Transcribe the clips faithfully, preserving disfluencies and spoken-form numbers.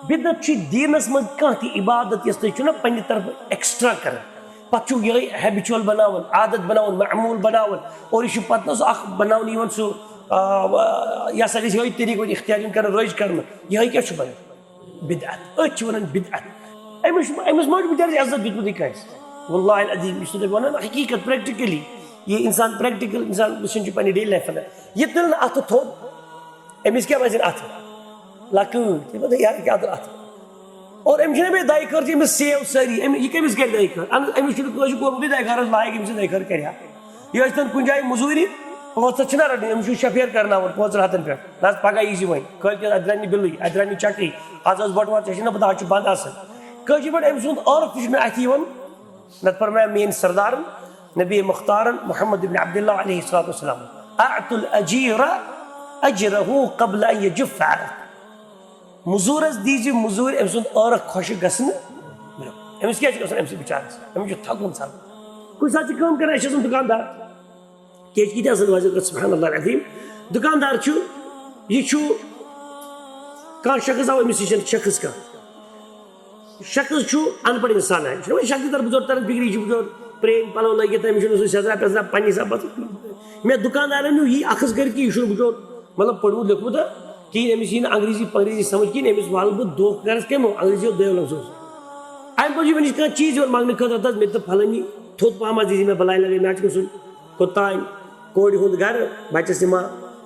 بدعت چھِ دیٖنَس منٛز کانٛہہ تہِ عبادت، یۄس تُہۍ چھِو نہ پننہِ طرفہٕ extra کران، پتہٕ چھُو یِہوٚے habitual بناوان، عادت بناوان، معمول بناوان، اور یہِ چھُ پتہٕ نہ سُہ اکھ بناونہٕ یِوان سُہ، آ، یہِ ہسا گژھِ یِہوٚے طریٖقہٕ وۄنۍ اختیار یُن کرنہٕ، رٲج کرنہٕ، یِہوٚے کیٛاہ چھُ بنان؟ بدعت۔ أتھۍ چھِ وَنان بدعت۔ أمِس چھُ، أمِس ما چھُ بِچٲرِس عزت دیُتمُت یہِ کٲنٛسہِ؟ واللہ العظیم، یہِ چھُسو تۄہہِ وَنان حقیٖقت، practically۔ یہِ اِنسان practical اِنسان وٕچھان چھُ پنٛنہِ daily life منٛز۔ یہِ تُلہِ نہٕ اَتھٕ تھوٚد، أمِس کیٛاہ پَزِ اَتھٕ؟ لَکۭر۔ تٔمۍ ووٚن، "یارٕ کیٛاہ تُل اَتھٕ؟" اور أمِس چھِنہ بیٚیہِ دَے خٲر چھِ أمِس save سٲری۔ أمۍ، یہِ کٔمِس کَرِ دَے خٲر؟ اَنہٕ أمِس چھُنہٕ کٲنٛسہِ کوٚرمُتٕے دَے خٲرَس لایق، أمِس چھِ دَے خٲر کَرِ ہا۔ یہِ ٲسۍ تَن کُنہِ جایہِ مٔزوٗرِ، پانٛژھ ہَتھ چھِنہ رَٹٕنۍ، أمِس چھُ شفیر کَرناوُن پانٛژَن ہَتَن پٮ۪ٹھ۔ نہ حظ، پَگاہ یی زِ وۄنۍ، کٲلۍ کٮ۪تھ اَتہِ درٛاے نہٕ بِلٕے، اَتہِ درٛاے نہٕ چَکٕے، آز ٲس بَٹوار، ژےٚ چھِنہ پَتہ، آز چھُ بنٛد آسان۔ کٲشِر پٲٹھۍ أمۍ سُنٛد عٲرَق تہِ چھُنہٕ اَتھِ یِوان۔ نَتہٕ فرمایا میٛٲنۍ سردارَن، نبی مختارَن، محمد ابن عبداللہ علیہ الصلوۃ والسلام، "اعطوا الاجیر اجرہ قبل ان یجف عرق"۔ مٔزوٗرَس دیٖزِ مٔزوٗرۍ أمۍ سُنٛد عٲرَق خۄشٕک گژھنہٕ برٛونٛہہ۔ أمِس کیٛاہ چھُ گژھان اَمہِ سۭتۍ بِچارَس؟ أمِس چھُ تھَکُن ژَلان۔ کُنہِ ساتہٕ چھِ کٲم کَران، أسۍ چھِ آسان دُکاندار، کیٛازِ کہِ تہِ اَصٕل وَزن کٔر، سبحان اللہ العظیم۔ دُکاندار چھُ، یہِ چھُ کانٛہہ شخص آو أمِس نِش، شخص کانٛہہ۔ شخص چھُ اَن پَڑھ اِنسان، یہِ چھُنہٕ وۄنۍ شخص تَر بُزرگ تَران فِکرِ، یہِ چھُ بُزرگ پرٛٲنۍ پَلو لٲگِتھ، أمِس چھُنہٕ سُہ سیٚزرا پیٚزرا پنٛنہِ حسابہٕ۔ مےٚ دُکاندارَن نیوٗ یی اَکھ حظ کٔرِتھ کہِ یہِ چھُنہٕ بُزرگ مطلب پوٚرمُت لیوٚکھمُت کِہیٖنۍ، أمِس یی نہٕ انگریزی پنگریزی سمجھ کِہیٖنۍ، أمِس والہٕ بہٕ دھوکہٕ گرس کَمہِ انگریزی ہُنٛد دۄیو لفظو سۭتۍ۔ اَمہِ پتہٕ چھُ مےٚ نِش کانٛہہ چیٖز یِوان منٛگنہٕ خٲطرٕ، دَپان، "مےٚ تہِ دِ پھلٲنی تھوٚد پہم حظ، یہِ مےٚ بلاے لگے، مےٚ حظ چھُ گژھُن کوٚتام کورِ ہُنٛد گرٕ، بَچَس نِما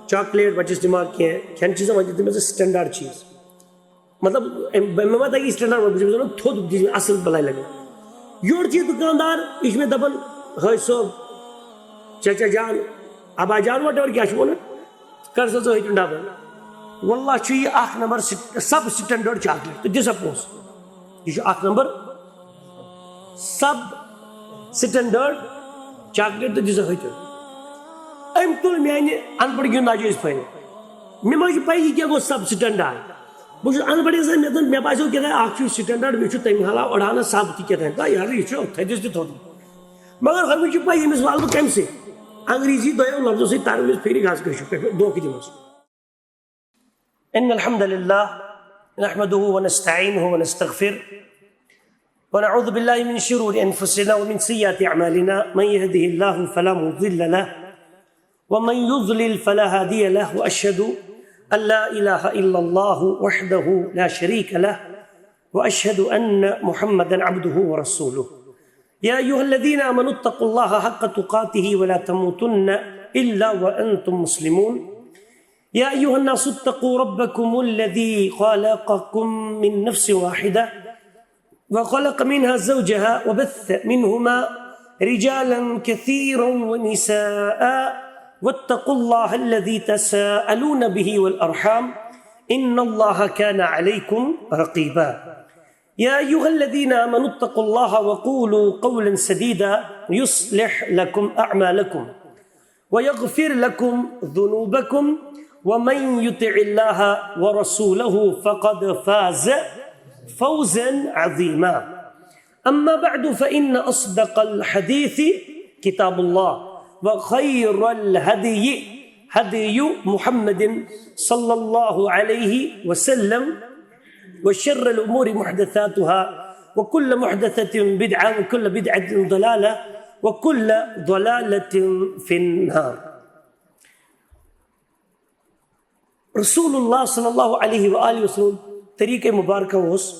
چاکلیٹ، بَچَس نِما کینٛہہ کھٮ۪ن چیٖزا، وۄنۍ دِ تہٕ مےٚ ژٕ standard چیٖز۔" مطلب، أمۍ، مےٚ ما تَگہِ standard وَنُن، بہٕ چھُس أمِس وَنان تھوٚد دِژ مےٚ اَصٕل بَلاے لَگٲو۔ یورٕ چھُ یہِ دُکاندار، یہِ چھُ مےٚ دَپان، "حٲج صٲب، چچا جان، ابا جان، whatever کیٛاہ چھُ وَنان، کَر سا ژٕ ہیٚتِن ڈَبہٕ۔" واللہ چھُ یہِ اَکھ نمبر سٹ-، sub standard chocolate، تہٕ دِ سا پونٛسہٕ۔ یہِ چھُ اَکھ نمبر sub standard chocolate، تہٕ دِ سا ہیٚتِن۔ أمۍ تُل میٛانہِ اَن پَڑھ کہِ ناجٲیِز فٲیدٕ۔ مےٚ ما چھِ پَے یہِ کیٛاہ گوٚو sub standard۔ بہٕ چھُس اَن پَڑھ اِنسان، مےٚ دوٚپ، مےٚ باسیو کیٛاہ تام اَکھ چھُ standard، بیٚیہِ چھُ تَمہِ علاوٕ اڑان سَب تہِ کیٛاہ تام۔ تہٕ یارٕ، یہِ چھُ تھٔدِس تہِ تھوٚد۔ مگر ہۄمِس چھِ پَے، ییٚمِس والہٕ بہٕ کَمہِ سۭتۍ؟ انگریزی دۄیو لفظو سۭتۍ تَرٕ أمِس پھیرِ گاسہٕ کٲشِر پٲٹھۍ، دھوکہٕ دِمَس۔ إن الحمد لله نحمده ونستعينه ونستغفره ونعوذ بالله من شرور أنفسنا ومن سيئات أعمالنا، من يهده الله فلا مضل له ومن يضلل فلا هادي له، وأشهد أن لا إله إلا الله وحده لا شريك له، وأشهد أن محمدا عبده ورسوله. يا أيها الذين آمنوا اتقوا الله حق تقاته ولا تموتن إلا وأنتم مسلمون. يا أيها الناس اتقوا ربكم الذي خلقكم من نفس واحدة وخلق منها زوجها وبث منهما رجالا كثيرا ونساء، واتقوا الله الذي تساءلون به والأرحام، إن الله كان عليكم رقيبا. يا أيها الذين آمنوا اتقوا الله وقولوا قولا سديدا يصلح لكم أعمالكم ويغفر لكم ذنوبكم، ومن يطع الله ورسوله فقد فاز فوزا عظيما. أما بعد، فإن أصدق الحديث كتاب الله، وخير الهدي هدي محمد صلى الله عليه وسلم، وشر الأمور محدثاتها، وكل محدثة بدعة، وكل بدعة ضلالة، وكل ضلالة في النار. رسول اللہ صلی اللہ علیہ وآلہ وسلم طریقہ مبارکہ اوس،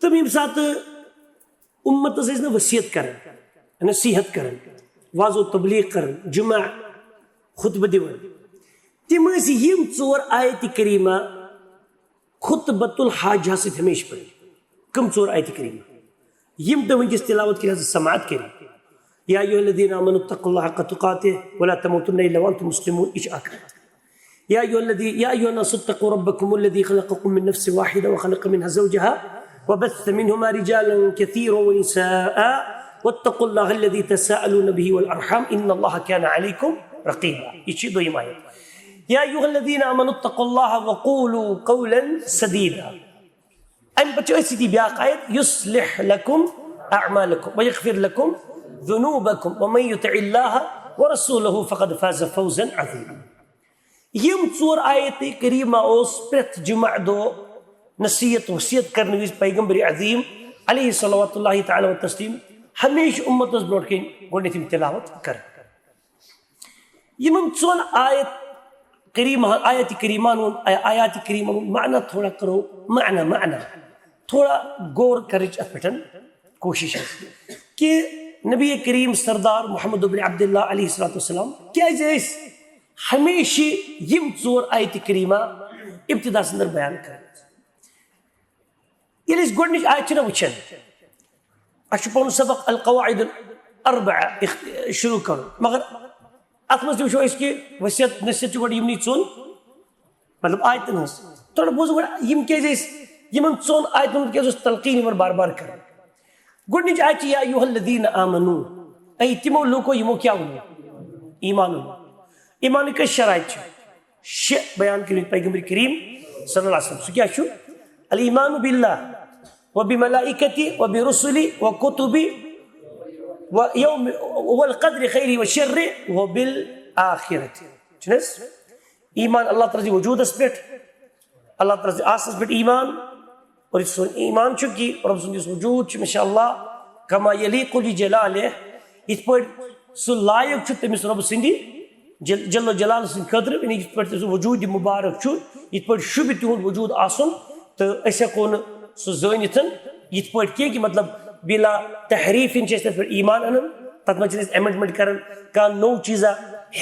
تِم ییٚمہِ ساتہٕ اُمتس ٲسۍ نہٕ وصیت کران، نصیحت کران، وعظ و تبلیغ کران، جمعہ خطبہٕ دِوان، تِم ٲسۍ یِم ژور آیتِ کریمہ خطبۃ الحاجہ سۭتۍ ہمیشہِ پران۔ کم ژور آیتِ کریمہ؟ یِم تۄہہِ وٕنکیٚس تلاوت کٔرِو، سماعت کٔرِو۔ یا ایھا الذین آمنوا اتقوا اللہ حق تقاتہ ولا تموتن الا وانتم مسلمون، یہِ چھِ اکھ آیت۔ یا ایھا الذی، یا ایھا الناس اتقوا ربکم الذی خلقکم من نفس واحدہ وخلق منها زوجها وبث منهما رجالا كثيرا ونساء واتقوا الله الذي تساءلون به والأرحام إن الله كان عليكم رقيبا۔ یہِ چھِ دوٚیِم آیت۔ یا ایھا الذین آمنوا اتقوا الله وقولوا قولا سدیدا۔ اَمہِ پتہٕ چھِ أتھۍ سۭتی بیٛاکھ آیت، یصلح لکم اعمالکم ویغفر لکم ذنوبکم ومن یطع اللہ ورسولہ فقد فاز فوزا عظیما۔ یِم ژور آیتِ کریمہ اوس پرٛٮ۪تھ جمعہ دۄہ نصیحت وصیت کرنہٕ وِزِ پیغمبر عظیم علیہ صلوات اللہ تعالیٰ و تسلیم ہمیشہ امتس برونٛٹھ کَنۍ گۄڈٕنیتھ یِم تلاوت کران۔ یِمن ژۄن آیت کریمہ، آیت کریمان ہُنٛد، آیات کریمان ہُنٛد معنی تھوڑا کرو، معنی، معنی تھوڑا غور کرنٕچ اتھ پٮ۪ٹھ کوٗشش حظ کہِ نبی کریم سردار محمد بن عبداللہ علیہ الصلوۃ والسلام کیازِ ٲسۍ ہمیشہ یِم ژور آیت کریمہ ابتداہس اندر بیان کران۔ ییٚلہِ أسۍ گۄڈٕنِچ آیت چھِنہ وٕچھان، اَسہِ چھُ پَنُن سبق القواعد الاربعہ اخ-، شروع کرُن، مگر اَتھ منٛز تہِ وٕچھو أسۍ کہِ وصیت نصیحت چھِ گۄڈٕ یِمنٕے ژۄن، مطلب، آیتن ہٕنٛز۔ تھوڑا بوزو گۄڈٕ، یِم کیازِ ٲسۍ، یِمن ژۄن آیتن ہُنٛد کیازِ اوس تلقین یِمن بار بار کران؟ گۄڈٕنِچ آیت چھِ، یا ایھا الذین آمنو، اے تِمو لوٗکو یِمو کیٛاہ اوٚنمُت؟ ایمان اوٚنمُت۔ ایمانٕکۍ کٔژ شرائط چھِ؟ شےٚ بیان کٔرمٕتۍ پیغمبر کریم صلی اللہ علیہ وسلم۔ سُہ کیٛاہ چھُ؟ الایمان باللہ و بملائکتی و برسلی و کتبی و یوم والقدر خیری و شر و بالآخرت۔ چھُنہٕ حظ؟ ایمان اللہ تعالیٰ سٕنٛدِ وجوٗدس پٮ۪ٹھ، اللہ تعالیٰ سٕنٛدِ آسنس پٮ۪ٹھ ایمان، اور یُس سون ایمان چھُ کہِ رۄب سُنٛد یُس وجوٗد چھُ، ماشاء اللہ، کما یلیق لجلالہ، یِتھ پٲٹھۍ سُہ لایق چھُ تٔمِس رۄب سٕنٛدِ جل-، جل و جلال سٕنٛدِ خٲطرٕ، یعنی یِتھ پٲٹھۍ سُہ وجوٗد مُبارک چھُ، یِتھ پٲٹھۍ شوٗبہِ تِہُنٛد وجوٗد آسُن، تہٕ أسۍ ہٮ۪کو نہٕ سُہ زٲنِتھ یِتھ پٲٹھۍ کینٛہہ کہِ مطلب بلا تحریٖفِن چھِ أسۍ تَتھ پٮ۪ٹھ ایمان اَنان، تَتھ منٛز چھِنہٕ أسۍ amendment کَران، کانٛہہ نوٚو چیٖزا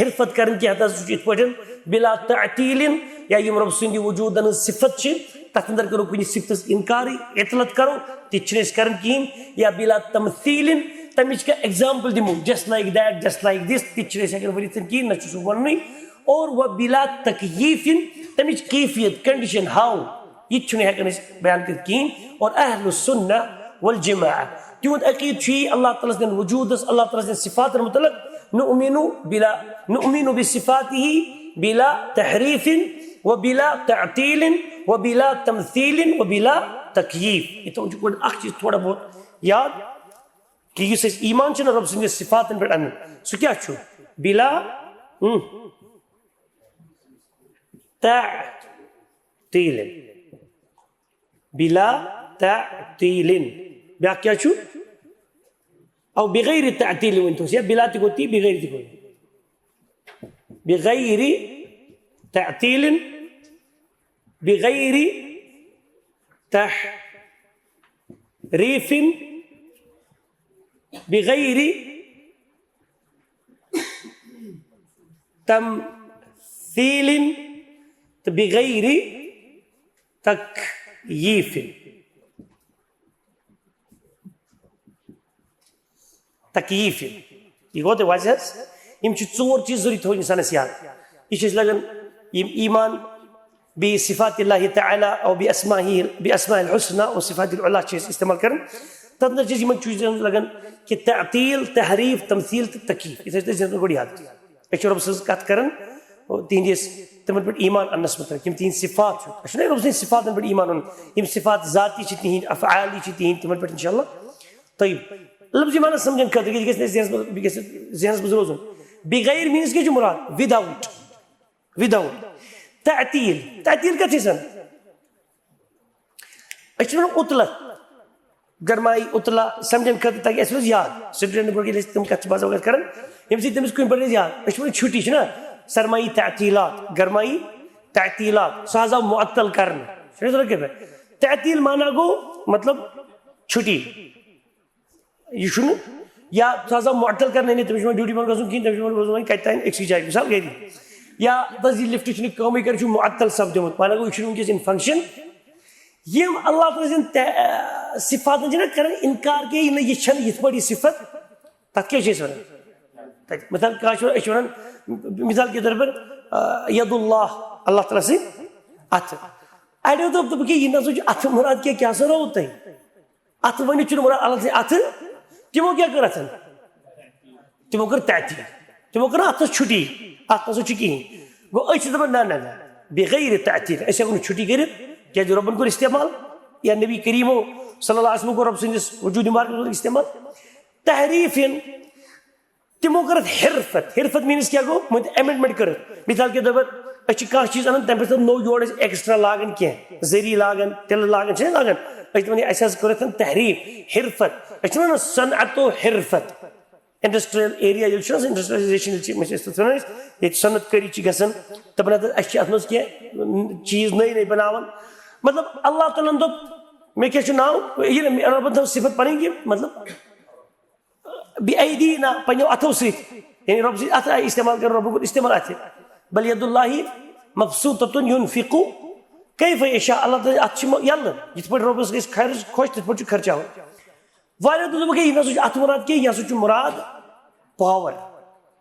حرفت کَران کینٛہہ، ہَتہٕ حظ سُہ چھُ یِتھ پٲٹھۍ بلا تعطیٖلِن، یا یِم رۄب سٕنٛدِ وجوٗدَن ہٕنٛز صفت چھِ، تَتھ اندر کَرو کُنہِ صفتَس اِنکارٕے، عطلت کَرو، تہِ چھِنہٕ أسۍ کَران کِہیٖنۍ، یا بلا تمثیٖلِن، تَمِچ کانٛہہ example دِمو، just like that, just like this، تہِ چھِنہٕ أسۍ ہٮ۪کان ؤنِتھ کِہیٖنۍ، نہ چھُ سُہ وَننُے۔ اور و بلا تکیٖفِن، تَمِچ کیفیت، condition، how، یہِ تہِ چھُنہٕ ہٮ۪کان أسۍ بیان کٔرِتھ کِہیٖنۍ۔ اور اہل السنہ والجماعہ، تِہُنٛد عقیٖدٕ چھُ یی اللہ تعالیٰ سٕنٛدٮ۪ن وجوٗدس، اللہ تعالیٰ سٕنٛدٮ۪ن صفاتن متعلق، نؤمن بلا، نؤمن بصفاته بلا تحریف و بلا تعطیل و بلا تمثیل و بلا تکییف۔ یہِ تھاوُن چھُ گۄڈٕ اکھ چیٖز تھوڑا بہت یاد کہِ یُس اَسہِ ایمان چھُنہ رۄب سٕنٛدِس صفاتن پٮ۪ٹھ اَنُن، سُہ کیٛاہ چھُ؟ بلا، اۭں، تعطیل۔ بلا تعطیل۔ بیٛاکھ کیٛاہ چھُ؟ او بغیر تعطیل ؤنۍ توس، یا بلا تہِ گوٚو تی، بغیر تہِ گوٚو۔ بغیر تعطیل، بغیر تحریف، بغیر تمثیل، تہٕ بغیر تکییف۔ تکییف۔ یہِ گوٚو تۄہہِ واضح حظ؟ یِم چھِ ژور چیٖز ضروٗری تھاوٕنۍ اِنسانَس یاد۔ یہِ چھِ اَسہِ لَگان یِم ایمان بصفات اللہ تعالیٰ او باسماء، باسماء الحسنى و صفات العلیٰ چھِ أسۍ استعمال کران۔ تَتھ منٛز چھِ أسۍ یِمن چیٖزن لَگان کہِ تعطیل، تحریف، تمثیل تہٕ تکییف۔ یہِ تھٲیِو تُہۍ ذہنَس منٛز گۄڈٕ یاد۔ أسۍ چھِ رۄب سٕنٛز کَتھ کران، تِہنٛدِس، تِمن پٮ۪ٹھ ایمان اَننَس مُتعلِق، یِم تِہنٛدۍ صفات چھِ۔ اَسہِ چھُنہ رۄب سٕنٛدۍ صفاتن پٮ۪ٹھ ایمان اَنُن۔ یِم صفات ذاتی چھِ تِہنٛدۍ، افعالی چھِ تِہنٛدۍ، تِمن پٮ۪ٹھ انشاءاللہ۔ طیب۔ لفظی معنی سمجھن خٲطرٕ گژھِ، گژھِ نہٕ ذہنس منٛز، گژھِ ذہنس منٛز روزُن۔ بغیر means کیٛاہ چھُ مُراد؟ Without۔ Without۔ تعطیل۔ تعطیل کَتھ چھِ أسۍ وَنان؟ أسۍ چھِ وَنان عطلت۔ گرمائی عطلہ سمجھن خٲطرٕ تاکہِ اَسہِ روزِ یاد۔ Student پٲٹھۍ ییٚلہِ أسۍ تِم کَتھٕ چھِ بعض اوقات کران، ییٚمہِ سۭتۍ تٔمِس کُنہِ پٲٹھۍ روزِ یاد۔ أسۍ چھِ وَنان چھُٹی چھِنہ؟ سرمایہِ تعطیلات، گرمائی تعطیلات۔ سُہ حظ آو معطل کرنہٕ۔ چھُنہ حظ تَتھ کیٛاہ پٲٹھۍ؟ تعطیل معنی گوٚو مطلب چھُٹی۔ یہِ چھُنہٕ، یا سُہ ہسا معطل کرنہٕ، یعنی تٔمِس چھُنہٕ ڈیوٹی پٮ۪ٹھ گژھُن کِہینۍ، تٔمِس چھُنہٕ گژھُن وۄنۍ کَتہِ تام أکسٕے جایہِ، مثال گرِ۔ یا دَپس یہِ لفٹ چھُنہٕ کٲمٕے کران، چھُ معطل سپدیومُت، معنی گوٚو یہِ چھُنہٕ وٕنکیٚس in function۔ یِم اللہ تعالیٰ سٕنٛدٮ۪ن تہ-، صفاتن چھِنہ کران انکار کہِ یہِ نہ، یہِ چھَنہٕ یِتھ پٲٹھۍ یہِ صفت، تَتھ کیٛاہ چھِ أسۍ وَنان؟ تَتہِ مثال کانٛہہ چھُ، أسۍ چھِ وَنان، مثال کے طور پر، آ، ید اللہ، اللہ تعالیٰ سٕنٛدۍ اَتھٕ۔ اَڑیو دوٚپ، دوٚپُکھ، یہِ نہ سا چھُ اَتھٕ مُراد کینٛہہ، کیٛاہ سا روو تۄہہِ؟ اَتھٕ ؤنِتھ چھُنہٕ مُراد الگ سے اَتھٕ۔ تِمو کیٛاہ کٔر اَتھن؟ تِمو کٔر تعطیل۔ تِمو کٔر اَتھس چھُٹی، اَتھ نہ سا چھُ کِہیٖنۍ۔ گوٚو، أسۍ چھِ دَپان، نہ، نہ، نہ، بغیر تعطیل، أسۍ ہٮ۪کو نہٕ چھُٹی کٔرِتھ، کیٛازِ رۄبن کوٚر استعمال، یا نبی کریٖمو صلی اللہ علیہ وسلم کوٚر رۄب سٕنٛدِس وجوٗدِ مبارکس منٛز استعمال۔ تحریٖفن، تِمو کٔر اَتھ حرفت۔ حرفت means کیٛاہ گوٚو؟ یِمو تہِ amendment کٔر اَتھ۔ مثال کے طور پر، أسۍ چھِ کانٛہہ چیٖز اَنان، تَمہِ پَتہٕ چھِ تَتھ نوٚو جوڑ أسۍ ایکسٹرا لاگان کینٛہہ، ذٔریعہٕ لاگان، تِلہٕ لاگان، چھِنہ لاگان؟ أسۍ چھِ دَپان، یہِ اَسہِ حظ کٔر اَتھ تحریٖف، حرفت۔ أسۍ چھِ وَنان صنعت و حرفت، انڈسٹریل ایریا ییٚلہِ چھُنہ آسان، انڈسٹریلایزیشن ییٚلہِ چھِ، أسۍ چھِ تَتھ وَنان أسۍ، ییٚتہِ صنعت کٲری چھِ گژھان، دَپان، اَتھ، اَسہِ چھِ اَتھ منٛز کینٛہہ چیٖز نٔے نٔے بَناوان۔ مطلب، اللہ تعالیٰ ہَن دوٚپ، مےٚ کیٛاہ چھُ ناو؟ یہِ نہٕ مےٚ رۄبَن تھٲو صفت پَنٕنۍ کہِ، مطلب، بأيدينا، پننیو اتھو سۭتۍ، یعنی رۄب سٕنٛدۍ اتھٕ آیہِ استعمال کرنہٕ، رۄبُن کوٚر استعمال اتھِ۔ بل يد الله مبسوطة ينفق كيف يشاء، اللہ تعالیٰ اتھ چھِ یَلہٕ، یِتھ پٲٹھۍ رۄبس گژھِ خرچ خۄش، تِتھ پٲٹھۍ چھُ خرچاوان۔ واریاہ دوٚپ، دوٚپُکھ، ہے، یہِ نہ سا چھُ اتھٕ مُراد کینٛہہ، یہِ ہسا چھُ مُراد پاور۔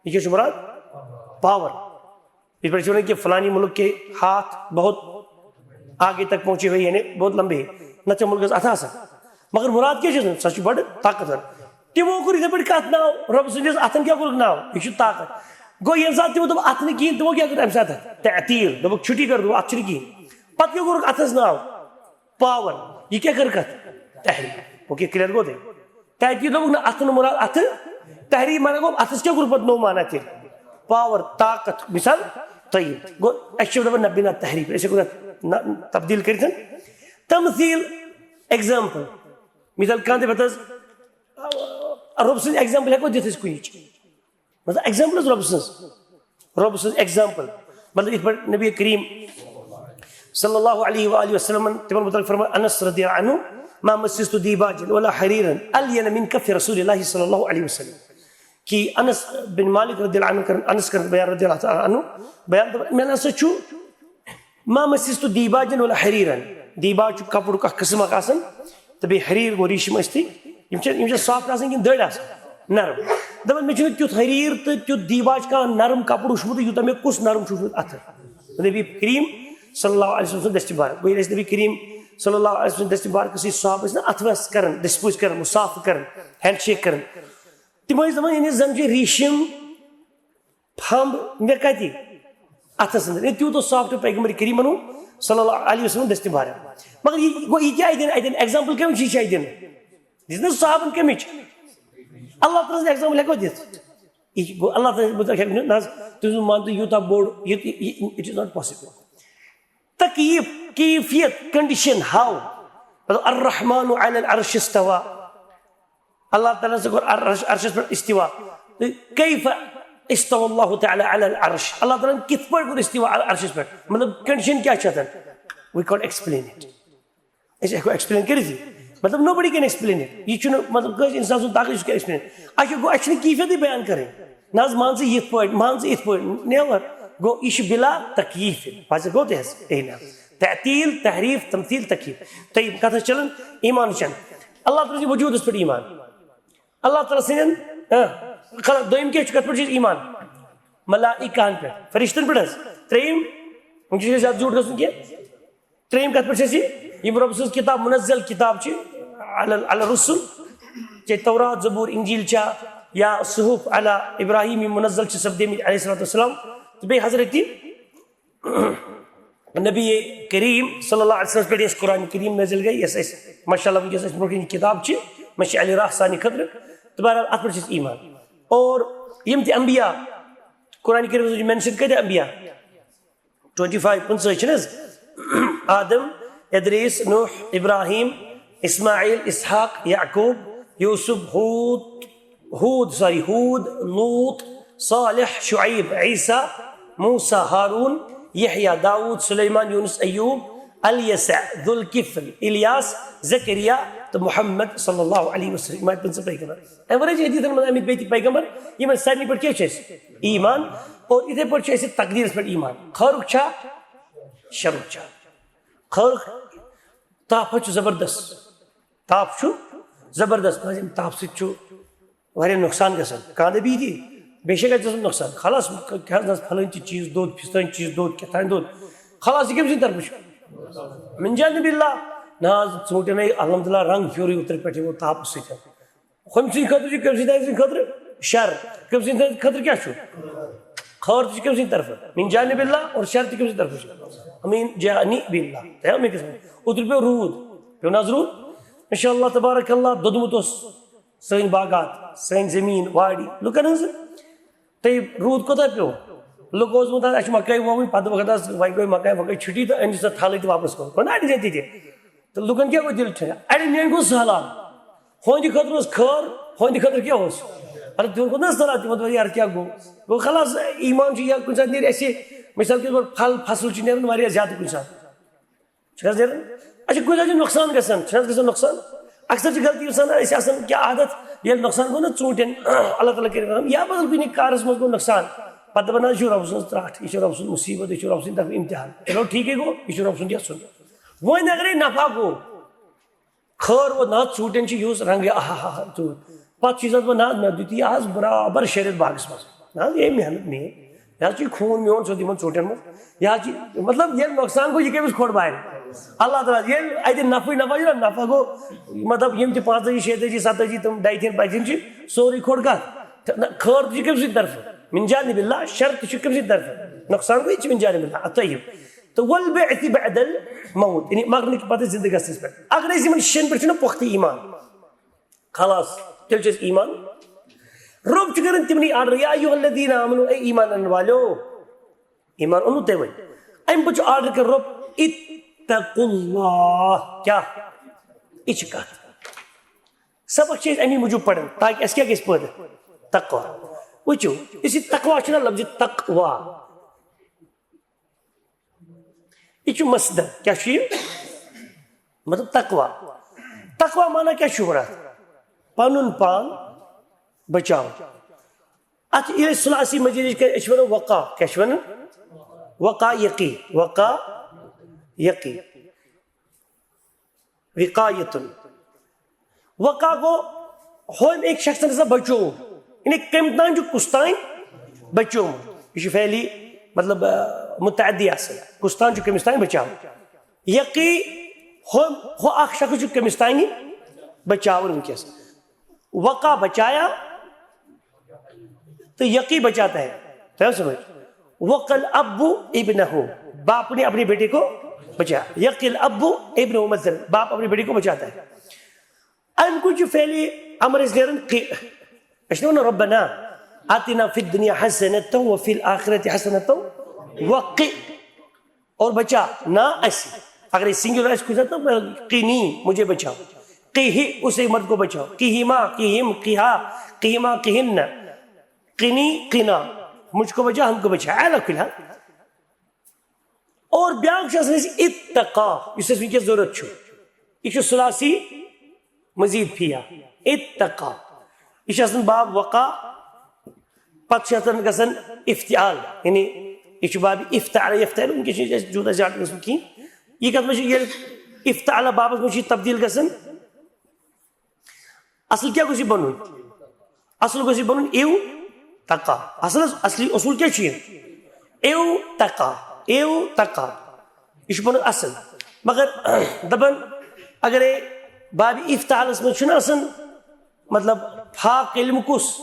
یہِ کیٛاہ چھُ مُراد؟ پاور۔ یِتھ پٲٹھۍ چھِ وَنان کہِ فلانی مُلک کے ہاتھ بہت آگے تک پہنچے ہوئے، یعنی بہت لمبے ہیں، نہ چھِ مُلکَس اَتھٕ آسان۔ مگر مُراد کیٛاہ چھُ آسان؟ سۄ چھِ بَڑٕ طاقتور۔ تِمو کوٚر یِتھَے پٲٹھۍ کَتھ ناو، رۄب سٕنٛدِس اَتھَن کیٛاہ کوٚرُکھ ناو؟ یہِ چھُ طاقت۔ گوٚو، ییٚمہِ ساتہٕ تِمو دوٚپ اَتھٕ نہٕ کِہیٖنۍ، تِمو کیٛاہ کوٚر اَمہِ ساتہٕ؟ تعطیٖل، دوٚپُکھ، چھُٹی کٔر، دوٚپُکھ، اَتھ چھُنہٕ کِہیٖنۍ۔ پَتہٕ کیٛاہ کوٚرُکھ اَتھَس ناو؟ پاور۔ یہِ کیٛاہ کٔر کَتھ؟ تحریٖف۔ اوکے، کلیئر گوٚو تۄہہِ؟ تحریٖف دوٚپُکھ نہ، اَتھٕ نہٕ مُراد، اَتھٕ تحریٖف معنی گوٚو، اَتھَس کیٛاہ کوٚر پَتہٕ نوٚو معنی تیٚلہِ؟ پاور، طاقت۔ مثال، طیب۔ گوٚو، اَسہِ چھِ دَپان نہ بِنا تحریٖف، أسۍ ہٮ۪کو تَتھ نہ، تبدیٖل کٔرِتھ۔ تمثیٖل، ایگزامپل۔ مثال، کانٛہہ دَپہِ حظ، رۄب سٕنٛز ایگزامپل ہٮ۪کو دِتھ أسۍ کُنِچ؟ مطلب، ایگزامپل حظ رۄب سٕنٛز۔ رۄب سٕنٛز ایگزامپل۔ مطلب، یِتھ پٲٹھۍ نبی کریم صلی اللہ علیہ وآلہ وسلمن تِمن متعلق فرموو، انس رضی اللہ عنہ، "ما مسست دیباجا ولا حریرا الین من کف رسول اللہ صلی اللہ علیہ وسلم۔" کہ انس بن مالک رضی اللہ عنہ کرن، انس کرن بیان رضی اللہ تعالیٰ عنہ، بیان دپان، مےٚ نہ سا چھُ ما مسست دیباجا ولا حریرا۔ دیباج چھُ کپرُک اکھ قٕسم اکھ آسان، تہٕ بیٚیہِ حریر گوٚو ریٖشم ٲسۍتٕے۔ یِم چھِ، یِم چھِ سافٹ آسان کِنہٕ دٔرۍ آسان؟ نرم۔ دَپان، مےٚ چھُنہٕ تیُتھ حریر تہٕ تیُتھ دیباج کانٛہہ نرم کپُر وُچھمُت، یوٗتاہ مےٚ کُس نرم چھُ وُچھمُت اَتھٕ۔ نبی کریم صلی اللہ علیہ وسلم سُنٛد دستہِ مبارک۔ گوٚو ییٚلہِ اَسہِ نبی کریم صلی اللہ علیہ وسلم سٕنٛدِ دستہِ مبارکہٕ سۭتۍ صحابہٕ ٲسۍ نا اَتھٕ وَس کران، دٔسۍ پٲسۍ کران، مُصافہٕ کران، ہینڈ شیک کران، تِم ٲسۍ دَپان، یعنی زَن چھِ ریٖشم پھمب مےٚ کتہِ؟ اتھس اندر۔ یہِ تیوٗت اوس سافٹ پیغمبر کریمن ہُنٛد صلی اللہ علیہ وسلم دستہِ مبارک۔ مگر یہِ گوٚو، یہِ کیٛاہ دِنۍ اتٮ۪ن؟ ایگزامپل کٔمِچ چھِ یہِ دِنۍ؟ دِژ نہٕ صحابن کٔمِچ؟ اللہ تعالیٰ سٕنٛز ایگزامپل ہٮ۪کو دِتھ؟ یہِ گوٚو، اللہ تعالیٰ سٕنٛز نہ حظ، تُہۍ مان تُہۍ یوٗتاہ بوٚڑ، یہِ، یہِ، it is not possible۔ تکیٖف، کیفیت، کنڈیشن، ہاو؟ مطلب، الرحمن علی العرش استویٰ۔ اللہ تعالیٰ ہَن کوٚر عرش، عرشس پٮ۪ٹھ استوا۔ کیف استویٰ اللہ تعالیٰ علی العرش؟ اللہ تعالیٰ ہَن کِتھ پٲٹھۍ کوٚر استوا عرشس پٮ۪ٹھ؟ مطلب، کنڈیشن کیٛاہ چھِ اتٮ۪ن؟ We can't explain it۔ أسۍ ہٮ۪کو ایکسپلین کٔرِتھ یہِ؟ مطلب، nobody can explain it۔ یہِ چھُنہٕ، مطلب، کٲنٛسہِ انسان سُنٛد طاقت، یہِ چھُ کیٛاہ ایکسپلین؟ اَسہِ چھُ، گوٚو، اَسہِ چھِنہٕ کیفیتٕے بیان کَرٕنۍ۔ نہ حظ، مان ژٕ یِتھ پٲٹھۍ، مان ژٕ یِتھ پٲٹھۍ، never۔ گوٚو، یہِ چھُ بِلا تکیٖف۔ پَزِ گوٚو تہِ حظ، اے نہ۔ تعطیٖل، تحریٖف، تمثیٖل، تکیٖف۔ طیب، کَتھ حظ چَلان؟ ایٖمان چھَنہٕ۔ اللہ تعالیٰ سٕنٛدِ وجوٗدَس پٮ۪ٹھ ایٖمان۔ اللہ تعالیٰ سٕنٛدٮ۪ن، آ، خلق، دوٚیِم کیٛاہ چھُ، کَتھ پٮ۪ٹھ چھُ اَسہِ ایٖمان؟ ملائکہَن پٮ۪ٹھ، فرشتَن پٮ۪ٹھ حظ۔ ترٛیٚیِم، وۄنۍ چھُ اَسہِ زیادٕ زیوٗٹھ گژھُن کینٛہہ۔ ترٛیٚیِم کَتھ پٮ۪ٹھ چھِ اَسہِ یہِ؟ یِم رۄب سٕنٛز کِتاب، مُنزل کِتاب چھِ، علی، علی الرسل، چاہے تورات، زبور، انجیل چھا، یا صحف علی ابراہیم، یِم مُنزل چھِ سپدیمٕتۍ علیہ الصلوۃ والسلام، تہٕ بیٚیہِ حضرت نبی کریم صلی اللہ علیہ وسلم پٮ۪ٹھ یۄس قرآن کریم نٲزِل گٔے، یۄس اَسہِ ماشاء اللہ وٕنکیٚس اَسہِ برونٛٹھ کَنہِ کِتاب چھِ، مےٚ چھِ علی راہ سانہِ خٲطرٕ، تہٕ بہرحال اَتھ پٮ۪ٹھ چھِ اَسہِ ایٖمان۔ اور یِم تہِ انبیاء، قرآن کریٖمَس منٛز چھِ مینشن کۭتیٛاہ انبیاء؟ ٹُوَنٹی فایِو، پٕنٛژٕہ چھِنہٕ حظ؟ آدم، ادریس، نوح، ابراہیم، اسماعیل، اسحاق، یعقوب، یوسف، ہود، ہود، سوری، ہود، لوط، صالح، شعیب، عیسیٰ، موسیٰ، ہارون، یحییٰ، داؤد، سلیمان، یونس، ایوب، الیسع، ذوالکفل، الیاس، زکریا تہٕ محمد صلی اللہ علیہ وسلم۔ یِم آیہِ پٕنٛژٕہ پیغمبر۔ اَمہِ ورٲے چھِ حدیثن منٛز آمٕتۍ بیٚیہِ تہِ پیغمبر، یِمن سارنٕے پٮ۪ٹھ کیٛاہ چھُ اَسہِ؟ ایٖمان۔ اور یِتھے پٲٹھۍ چھُ اَسہِ تقدیٖرس پٮ۪ٹھ ایٖمان۔ خٲرُک چھا؟ شرُک چھا؟ خٲرُک، تاپھ حظ چھُ زبردست۔ تاپھ چھُ زبردست۔ نہ حظ، ییٚمہِ تاپھ سۭتۍ چھُ واریاہ نۄقصان گژھان۔ کانٛہہ دَپہِ یہِ تہِ، بے شک اَسہِ گژھِ نۄقصان۔ خلاص، کیٛاہ حظ، نہ حظ، فلٲنۍ تہِ چیٖز دوٚد، فِستٲنۍ چیٖز دوٚد، کیٛاہ تام دوٚد۔ خلاص، یہِ کٔمۍ سٕنٛدِ طرفہٕ چھُ؟ من جانب اللہ۔ نہ حظ، ژوٗنٛٹھٮ۪ن ہے الحمدللہ رنٛگ پھیورٕے اوترٕ پٮ۪ٹھٕے ووت تاپہٕ سۭتۍ۔ ہُمۍ سٕنٛدِ خٲطرٕ چھُ، کٔمۍ سٕنٛدِ، تٔمۍ سٕنٛدِ خٲطرٕ شر، کٔمۍ سٕنٛدِ خٲطرٕ کیٛاہ چھُ؟ خٲر تہِ چھُ کٔمۍ سٕنٛدِ طرفہٕ؟ من جانب اللہ، اور شر تہِ کٔمۍ سٕنٛدِ طرفہٕ چھُ؟ من جانب اللہ۔ تۄہہِ آو مےٚ قٕسمت۔ اوترٕ پیوٚو روٗد، پیوٚو نہ حظ روٗد؟ ماشاء اللہ تبارک اللہ، دوٚدمُت اوس سٲنۍ باغات، سٲنۍ زٔمیٖن، وارِ، لُکن ہٕنٛز۔ تۄہہِ روٗد کوتاہ پیوٚو؟ لُکو اوسمُت آز، اَسہِ چھِ مکٲے وَوٕنۍ، پَتہٕ وقت آز وۄنۍ گٔے مکٲے وۄکٲے چھُٹی تہٕ أنۍ دِژ اَتھ تھَلٕے تہٕ واپَس کوٚر، کوٚر نا اَڑٮ۪ن جایَن تہِ تہِ۔ تہٕ لُکَن کیٛاہ گوٚو دِل ٹھٔہرِتھ؟ اَڑٮ۪ن جایَن گوٚو سہلاب، ہُہٕنٛدِ خٲطرٕ اوس خٲر، ہُہٕنٛدِ خٲطرٕ کیٛاہ اوس؟ اَدٕ تِمَن کوٚر نہ سہلاب، تِمَن دوٚپ، "یارٕ کیٛاہ گوٚو؟" گوٚو خلاص، ایٖمان چھُ یا کُنہِ ساتہٕ نیرِ اَسہِ، مِثال کے طور پر پھل فصل چھُ نیران واریاہ زیادٕ کُنہِ ساتہٕ۔ چھُ حظ نیران؟ اَسہِ چھُ کُنہِ جایہِ چھُ نۄقصان گژھان، چھُ حظ گژھان نۄقصان؟ اکثر چھِ غلطی گژھان، أسۍ آسان کیٛاہ عادت، ییٚلہِ نۄقصان گوٚو نا ژوٗنٛٹھٮ۪ن، اللہ تعالیٰ کٔرِنۍ رحم، یا بدل کُنہِ کارَس منٛز گوٚو نۄقصان، پَتہٕ دَپان، "نہ، یہِ چھُ رۄب سٕنٛز ترٛٹھ، یہِ چھُ رۄب سُنٛد مُصیٖبت، یہِ چھُ رۄب سٕنٛدِ طرفہٕ اِمتِحان۔" چلو، ٹھیٖکٕے گوٚو، یہِ چھُ رۄب سُنٛد یَژھُن۔ وۄنۍ اگرے نفع گوٚو، خٲر ووت، نہ، ژوٗنٛٹھٮ۪ن چھُ یُس رنٛگٕے، آہا ہا ہا، ژوٗنٛٹھۍ۔ پَتہٕ چھُ یہِ دَپان، "نہ، مےٚ دیُت یہِ آز برابر شےٚ رٮ۪تھ باغَس منٛز۔ نہ حظ، یہِ ہے محنت میٛٲنۍ۔ یہِ حظ چھُ خوٗن میون سیوٚد یِمَن ژوٗنٛٹھٮ۪ن منٛز۔ یہِ حظ چھِ، مطلب، ییٚلہِ نۄقصان گوٚو، یہِ کٔمِس کھوٚٹ بارِ؟ اللہ تعالیٰ۔ ییٚلہِ اَتہِ نفعٕے نفع چھُ نہ، نفع گوٚو، مطلب، یِم تہِ پانٛژتٲجی، شیٚتٲجی، ستٲجی، تِم ڈَے تھِن بَچہِ تِم چھِ سورُے کھوٚٹ کَتھ؟ تہٕ نہ، خٲر تہِ چھُ کٔمۍ سٕنٛدِ طرفہٕ؟ من جانب اللہ، شر تہِ چھُ کٔمۍ سٕنٛدِ طرفہٕ؟ نۄقصان گوٚو، یہِ تہِ چھُ من جانب اللہ۔ طیب۔ تہٕ والبعث بعد الموت، یعنی مرنہٕ کہِ پتہٕ زِندٕ گژھنَس پٮ۪ٹھ۔ اگر أسۍ یِمن شٮ۪ن پٮ۪ٹھ چھُنہ پۄختہٕ ایٖمان، خلاص، تیٚلہِ چھُ اَسہِ ایٖمان۔ رۄب چھُ کران تِمنٕے آرڈر، یا ایُّہَا الَّذیٖنَ آمَنوٗ، اے ایٖمان اَنَن والیو، ایٖمان اوٚنوُ تۄہہِ وۄنۍ؟ اَمہِ پتہٕ چھُ آرڈر کران رۄب، اتقوا اللہ۔ کیٛاہ؟ یہِ چھِ کتھ۔ سبق چھِ أسۍ اَمی موٗجوٗب پران تاکہِ اَسہِ کیٛاہ گژھِ پٲدٕ؟ تقوا۔ وٕچھِو، یُس یہِ تقوا چھُنہ لفظِ تقوا، یہِ چھُ مصدر۔ کیٛاہ چھُ یہِ؟ مطلب تقوا۔ تقوا معنی کیٛاہ چھُ وَنان؟ پَنُن پان بچاوُن۔ اَتھ ییٚلہِ ثلاثی مزیدٕچ کَرِ، أسۍ چھِ وَنان وقا۔ کیٛاہ چھِ وَنان؟ وقا یقی، وقا یقی۔ وقایتن۔ وقا گوٚو ہوٚمۍ أکۍ شخصن ہسا بچوو۔ یعنی کٔمۍ تام چھُ کُس تام بچوومُت۔ یہِ چھُ فعلی، مطلب، آ، متعدی آسان۔ کُس تام چھُ کٔمِس تام بچاوُن۔ یقی، ہُہ، ہُہ اکھ شخص چھُ کٔمِس تام بچاوُن وٕنکیٚس۔ وقا بچایا، تو یقی بچاتا ہے۔ تمام سمجھ؟ وقل ابو ابنہ، باپ نے اپنے بیٹے کو بچایا۔ یقل ابو ابنہ، مثلاً باپ اپنے بیٹے کو بچاتا ہے۔ اَمہِ کُن چھُ فعلی امر أسۍ نیران قِ۔ أسۍ چھِنہ وَنان، "ربنا آتنا فی الدنیا حسنة وفی الآخرة حسنة وقِ"۔ اور بچا نہ اَسہِ۔ اگر أسۍ سنگولر آسہِ کُنہِ ساتہٕ، نہ، قِنی، مجھے بچاؤ۔ قِہِ، اس ایک مرد کو بچاؤ۔ قِہِما، قِہِم، قِہا، قِہِما، قِہِنَّ۔ قِنی، قِنا۔ مجھ کو بچا، ہم کو بچا۔ علیٰ کُلِّ حال۔ اور بیٛاکھ چھُ آسان اَسہِ اتقا، یُس اَسہِ وٕنکیٚس ضروٗرت چھُ۔ یہِ چھُ ثلاثی مزید فیہ، اتقا۔ یہِ چھُ آسان باب وقا، پتہٕ چھُ آسان گژھان افتعال، یعنی یہِ چھُ باب افتعال، یفتعال، وٕنکیٚس چھُنہٕ اَسہِ تیوٗتاہ زیادٕ گژھُن کِہیٖنۍ۔ یہِ کَتھ منٛز چھُ، ییٚلہِ افتعال بابس منٛز چھُ یہِ تبدیٖل گژھان، اصل کیٛاہ گوٚژھ یہِ بنُن؟ اصل گوٚژھ یہِ بنُن اِو تقا۔ اصل حظ، اصلی اصوٗل کیٛاہ چھُ یہِ؟ اِو تقا، اِو تقا۔ یہِ چھُ بنُن اصل۔ مگر دپان، اگرے باب افتعالس منٛز چھُنہٕ آسان، مطلب، فا کلمہٕ کُس؟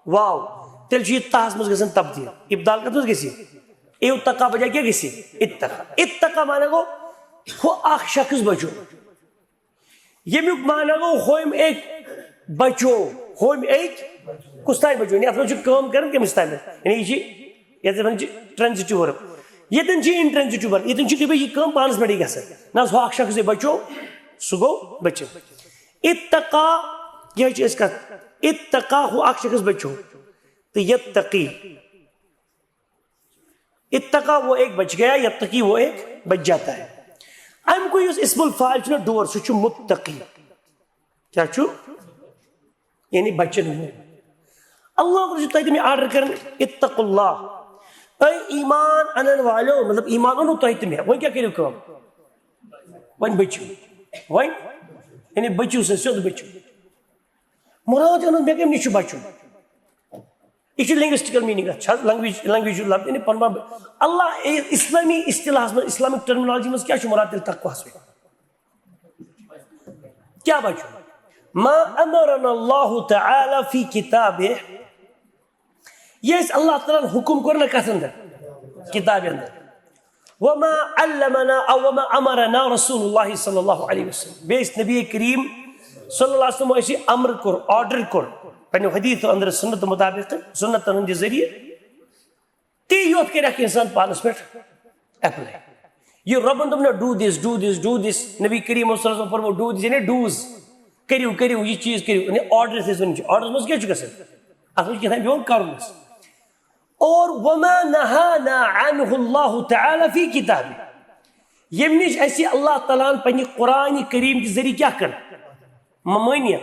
واو۔ تیٚلہِ چھُ یہِ تاہس منٛز گژھان تبدیٖل۔ ابدال کتھ منٛز گژھِ؟ اِو تقا بجایہِ کیٛاہ گژھِ؟ اتقا۔ اتقا معنی گوٚو، ہُہ اکھ شخص بچو۔ ییٚمیُک معنی گوٚو، ہوٚمۍ أکۍ بچو، ہوٚمۍ أکۍ کُس تام بچو؟ یعنی اَتھ منٛز چھُ کٲم کران کٔمِس تام؟ یعنی یہِ چھِ، یَتھ وَنان چھِ transitive verb۔ ییٚتٮ۪ن چھِ intransitive verb، ییٚتٮ۪ن چھِ یہِ کٲم پانَس پٮ۪ٹھٕے گژھان۔ نہ حظ، ہُہ اَکھ شخص یہِ بچو، سُہ گوٚو بٔچِتھ۔ اتقا، یہِ حظ چھِ أسۍ کَتھ۔ اتقا، ہُہ اَکھ شخص بچو۔ تہٕ یتقی۔ اتقا وہ ایک بچ گیا، یتقی وہ ایک بچ جاتا ہے۔ اَمہِ کُے یُس اسم الفاعل چھُنہ ڈور، سُہ چھُ متقی۔ کیٛاہ چھُ؟ یعنی بچن وول۔ اللہ تعالیٰ چھُ تۄہہِ تہِ مےٚ آرڈر کران، اتقوا اللہ۔ اے ایمان انن والو، مطلب ایمان اوٚنوُ تۄہہِ تہِ مےٚ، وۄنۍ کیٛاہ کٔرِو کٲم؟ وۄنۍ بٔچِو۔ وۄنۍ، یعنی بٔچِو سا، سیوٚد بٔچِو۔ مراد چھُ اَنُن، مےٚ کَمہِ نِش چھُ بچُن؟ یہِ چھُ linguistical meaning، اَتھ چھا language، language لفظ، یعنی پَنُن پان۔ اللہ، اے، اسلامی اصطلاحس منٛز، Islamic terminology منٛز کیٛاہ چھُ مراد تیٚلہِ تقواہَس پٮ۪ٹھ؟ کیٛاہ بچُن؟ ما امرنا اللہ تعالیٰ فی کتابہ، یہِ اَسہِ اللہ تعالیٰ ہن حُکُم کوٚر نہ کَتھ اندر؟ کِتابہِ اندر۔ وما علمنا او وما امرنا رسول اللہ صلی اللہ علیہ وسلم۔ بیٚیہِ اَسہِ نبی کریم صلی اللہ علیہ وسلم اَسہِ امر کوٚر، آرڈر کوٚر، پننہِ حدیث اندر سنت مطابق، سنتن ہٕنٛدِ ذٔریعہٕ۔ تی یوت کرِ اکھ انسان پانس پٮ۪ٹھ اپلاے۔ یہِ رۄبن دوٚپ نہ، do this, do this, do this۔ نبی کریم صلی اللہ علیہ وسلم فرموو do this، یعنی do's، کٔرِو، کٔرِو، یہِ چیٖز کٔرِو، یعنی آرڈر یَتھ أسۍ وَنان چھِ، آرڈرس منٛز کیٛاہ چھُ گژھان؟ اتھ منٛز چھُ کینٛہہ تام پیوان کرُن اسہِ۔ اور وما نهانا عنه الله تعالى في كتابه، ییٚمہِ نِش اَسہِ اللہ تعالیٰ ہن پننہِ قرآن کریم کہِ ذٔریعہٕ کیٛاہ کٔر؟ ممٲنیت۔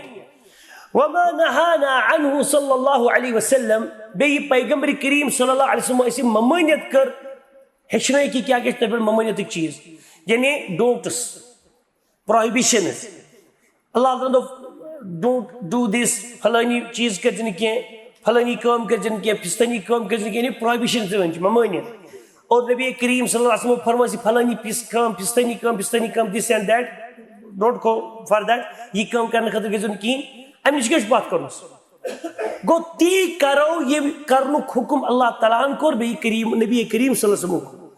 وما نهانا عنه صلی اللہ علیہ وسلم، بیٚیہِ یہِ پیغمبر کریم صلی اللہ علیہ وسلم اَسہِ ممٲنیت کٔر، ہیٚچھنٲے کہِ کیٛاہ کیٛاہ چھِ تَتھ پٮ۪ٹھ ممٲنیتٕکۍ چیٖز، یعنی ڈونٹس، پروہبیشنز۔ اللہ تعالیٰ دوٚپ، don't do this، فلٲنی چیٖز کٔرزِ نہٕ کینٛہہ، فلٲنی کٲم کٔرزِ نہٕ کینٛہہ، فستٲنی کٲم کٔرزِ نہٕ کینٛہہ، یعنی پروہبیشن تہِ وۄنۍ چھِ ممٲنیت۔ اور نبی کریم صلی اللہ علیہ وسلم فرمٲے زِ فلٲنی پِس کٲم، فستٲنی کٲم، فستٲنی کٲم، this and that، don't go for that، یہِ کٲم کرنہٕ خٲطرٕ گٔژھِو نہٕ کِہیٖنۍ، اَمہِ نِش کیٛاہ چھُ پَتھ کوٚرمُت؟ گوٚو تی کرو ییٚمہِ کرنُک حُکُم اللہ تعالیٰ ہن کوٚر، بیٚیہِ کریم، نبی کریم صلی اللہ علیہ وسلمُک۔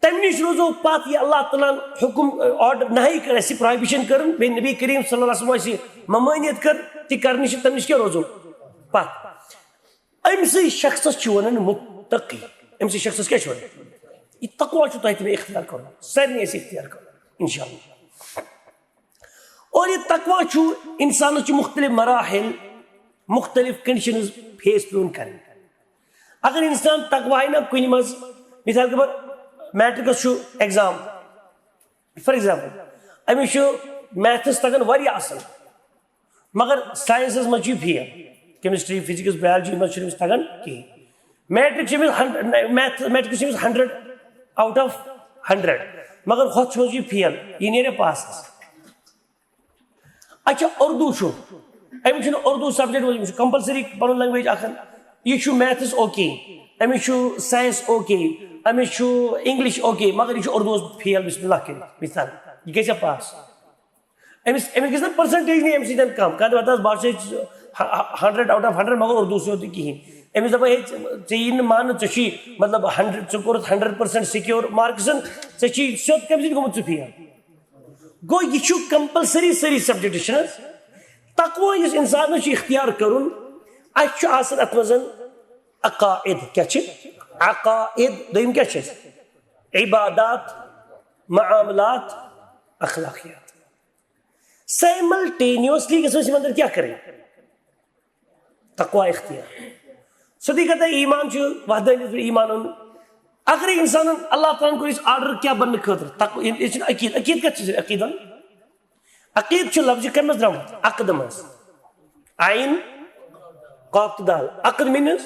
تَمہِ نِش روزو پَتھ، یہِ اللہ تعالیٰ ہن حُکُم، آرڈر، نہی کٔر، اَسہِ پروہبیشن کٔرٕن، بیٚیہِ نبی کریم صلی اللہ علیہ وسلم اَسہِ ممٲنیت کٔر تہِ کرنہٕ نِش، تَمہِ نِش کیٛاہ روزو پَتھ؟ أمۍ سٕے شخصس چھُ وَنان مُتقی۔ أمۍ سٕے شخصس کیٛاہ چھُ وَنان؟ یہِ تقویٰ چھُ تۄہہِ تہِ مےٚ اختیار کَرُن، سارنٕے اَسہِ اختیار کَرُن، انشاءاللہ۔ اور یہِ تقویٰ چھُ، انسانس چھِ مختلف مراحل، مختلف کنڈیشنز فیس پیوان کرٕنۍ۔ اگر انسان تقویٰ ہٕے نہ کُنہِ منٛز، مثال کے طور پر میٹرکس چھُ ایگزام، فار ایگزامپل، أمِس چھُ میتھس تگان واریاہ اصل، مگر ساینسس منٛز چھُ یہِ فیل، کیمسٹری، فزکس، بایولوجی منٛز چھُنہٕ أمِس تگان کِہیٖنۍ۔ میٹرک چھِ أمِس ہنڈریڈ، میتھ، میٹرک چھِ أمِس ہنڈریڈ آوٹ آف ہنڈریڈ، مگر ہۄتھ چھُ یہِ فیل، یہِ نیرِ پاسس۔ اچھا، اردو چھُ، أمِس چھُنہٕ اردو سبجیکٹ منٛز، أمِس چھُ کمپلسری پنُن لینگویج اکھ۔ یہِ چھُ میتھس اوکے، أمِس چھُ ساینس اوکے، أمِس چھُ انگلش اوکے، مگر یہِ چھُ اردوس فیل، بسم اللہ کٔرِتھ، مثال، یہِ گژھِ پاس؟ أمِس، أمِس گژھِ نہ پرسنٹیج نی اَمہِ سۭتۍ کم؟ کانٛہہ دَپہِ، "اَدٕ حظ، بہٕ حظ چھُس ہنڈریڈ آوٹ آف ہنڈریڈ، مگر اردوٗ سۭتۍ تہِ کِہیٖنۍ۔" أمِس دَپان، "ہے، ژےٚ، ژےٚ یی نہٕ ماننہٕ، ژےٚ چھُے، مطلب، ہنڈریڈ، ژےٚ کوٚرُتھ ہنڈریڈ پرسنٹ سِکیور مارکسن، ژےٚ چھُے سیوٚد کَمہِ سۭتۍ گوٚمُت ژٕ فیل؟" گوٚو، یہِ چھُ کمپلسری سٲری سبجیکٹ، چھِنہٕ حظ؟ تقوی یُس اِنسانَس چھُ اختیار کَرُن، اَسہِ چھُ آسان اَتھ منٛز عقائد۔ کیٛاہ چھِ؟ عقائد۔ دوٚیِم کیٛاہ چھِ اَسہِ؟ عبادات، معاملات، اخلاقیات۔ سائملٹینیوسلی گژھو أسۍ یِمن اندر کیٛاہ کرٕنۍ؟ تقوی اختیار۔ سیوٚدُے کتھ، ایمان چھُ وحدانیت پٮ۪ٹھ ایمان اَنُن۔ اگر انسانن اللہ تعالیٰ ہن کوٚر اَسہِ آرڈر کیٛاہ بننہٕ خٲطرٕ، تقوی، یہِ چھُنہٕ عقیٖد، عقیٖد کتھ چھُ عقیٖد اَنُن؟ عقیٖد چھُ لفظ کمہِ منٛز درٛامُت؟ عقد منٛز۔ عین قاف تہٕ دال۔ عقد means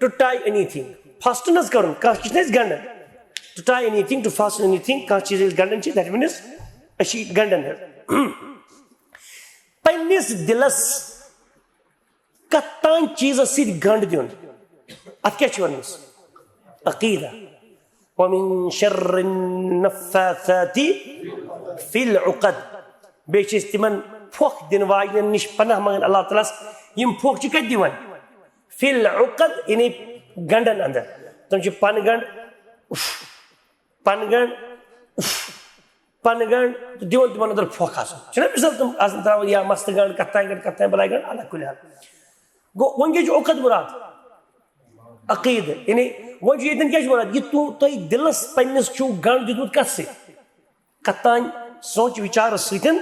to tie anything۔ فاسٹن حظ کرُن، کانٛہہ چیٖز چھِنہٕ أسۍ گنٛڈان۔ To tie anything, to fasten anything، کانٛہہ چیٖز أسۍ گنٛڈان چھِ، that means أسۍ چھِ گنٛڈان حظ۔ پننِس دِلس کتھ تام چیٖزس سۭتۍ گنٛڈ دیُن، اتھ کیٛاہ چھِ ونان أسۍ؟ عقیدہ۔ ومن شر النفاثات في العقد۔ بیٚیہِ چھِ أسۍ تِمن پھۄکھ دِنہٕ واجنٮ۪ن نِش پناہ منٛگان اللہ تعالیٰ ہس۔ یِم پھۄکھ چھِ کتہِ دِوان؟ في العقد، یعنی گنٛڈن اندر۔ تِم چھِ پن گنٛڈ، اُف، پن گنٛڈ، اُف، پن گنٛڈ تہٕ دِوان تِمن اندر پھۄکھ آسان۔ چھِنہ مثال تِم آسان تراوان یا مستہٕ گنٛڈ، کتھ تام گنٛڈ، کتھ تام بلاے گنٛڈ، علی کل حال۔ گوٚو، وۄنۍ کیٛاہ چھُ عقد مراد؟ عقیدٕ۔ یعنی وۄنۍ چھُ ییٚتٮ۪ن کیٛاہ چھُ مراد؟ یہِ تو-، تۄہہِ دِلس پننِس چھُو گنٛڈ دیُتمُت کتھ سۭتۍ؟ کتھ تام؟ سونچ وِچارس سۭتۍ۔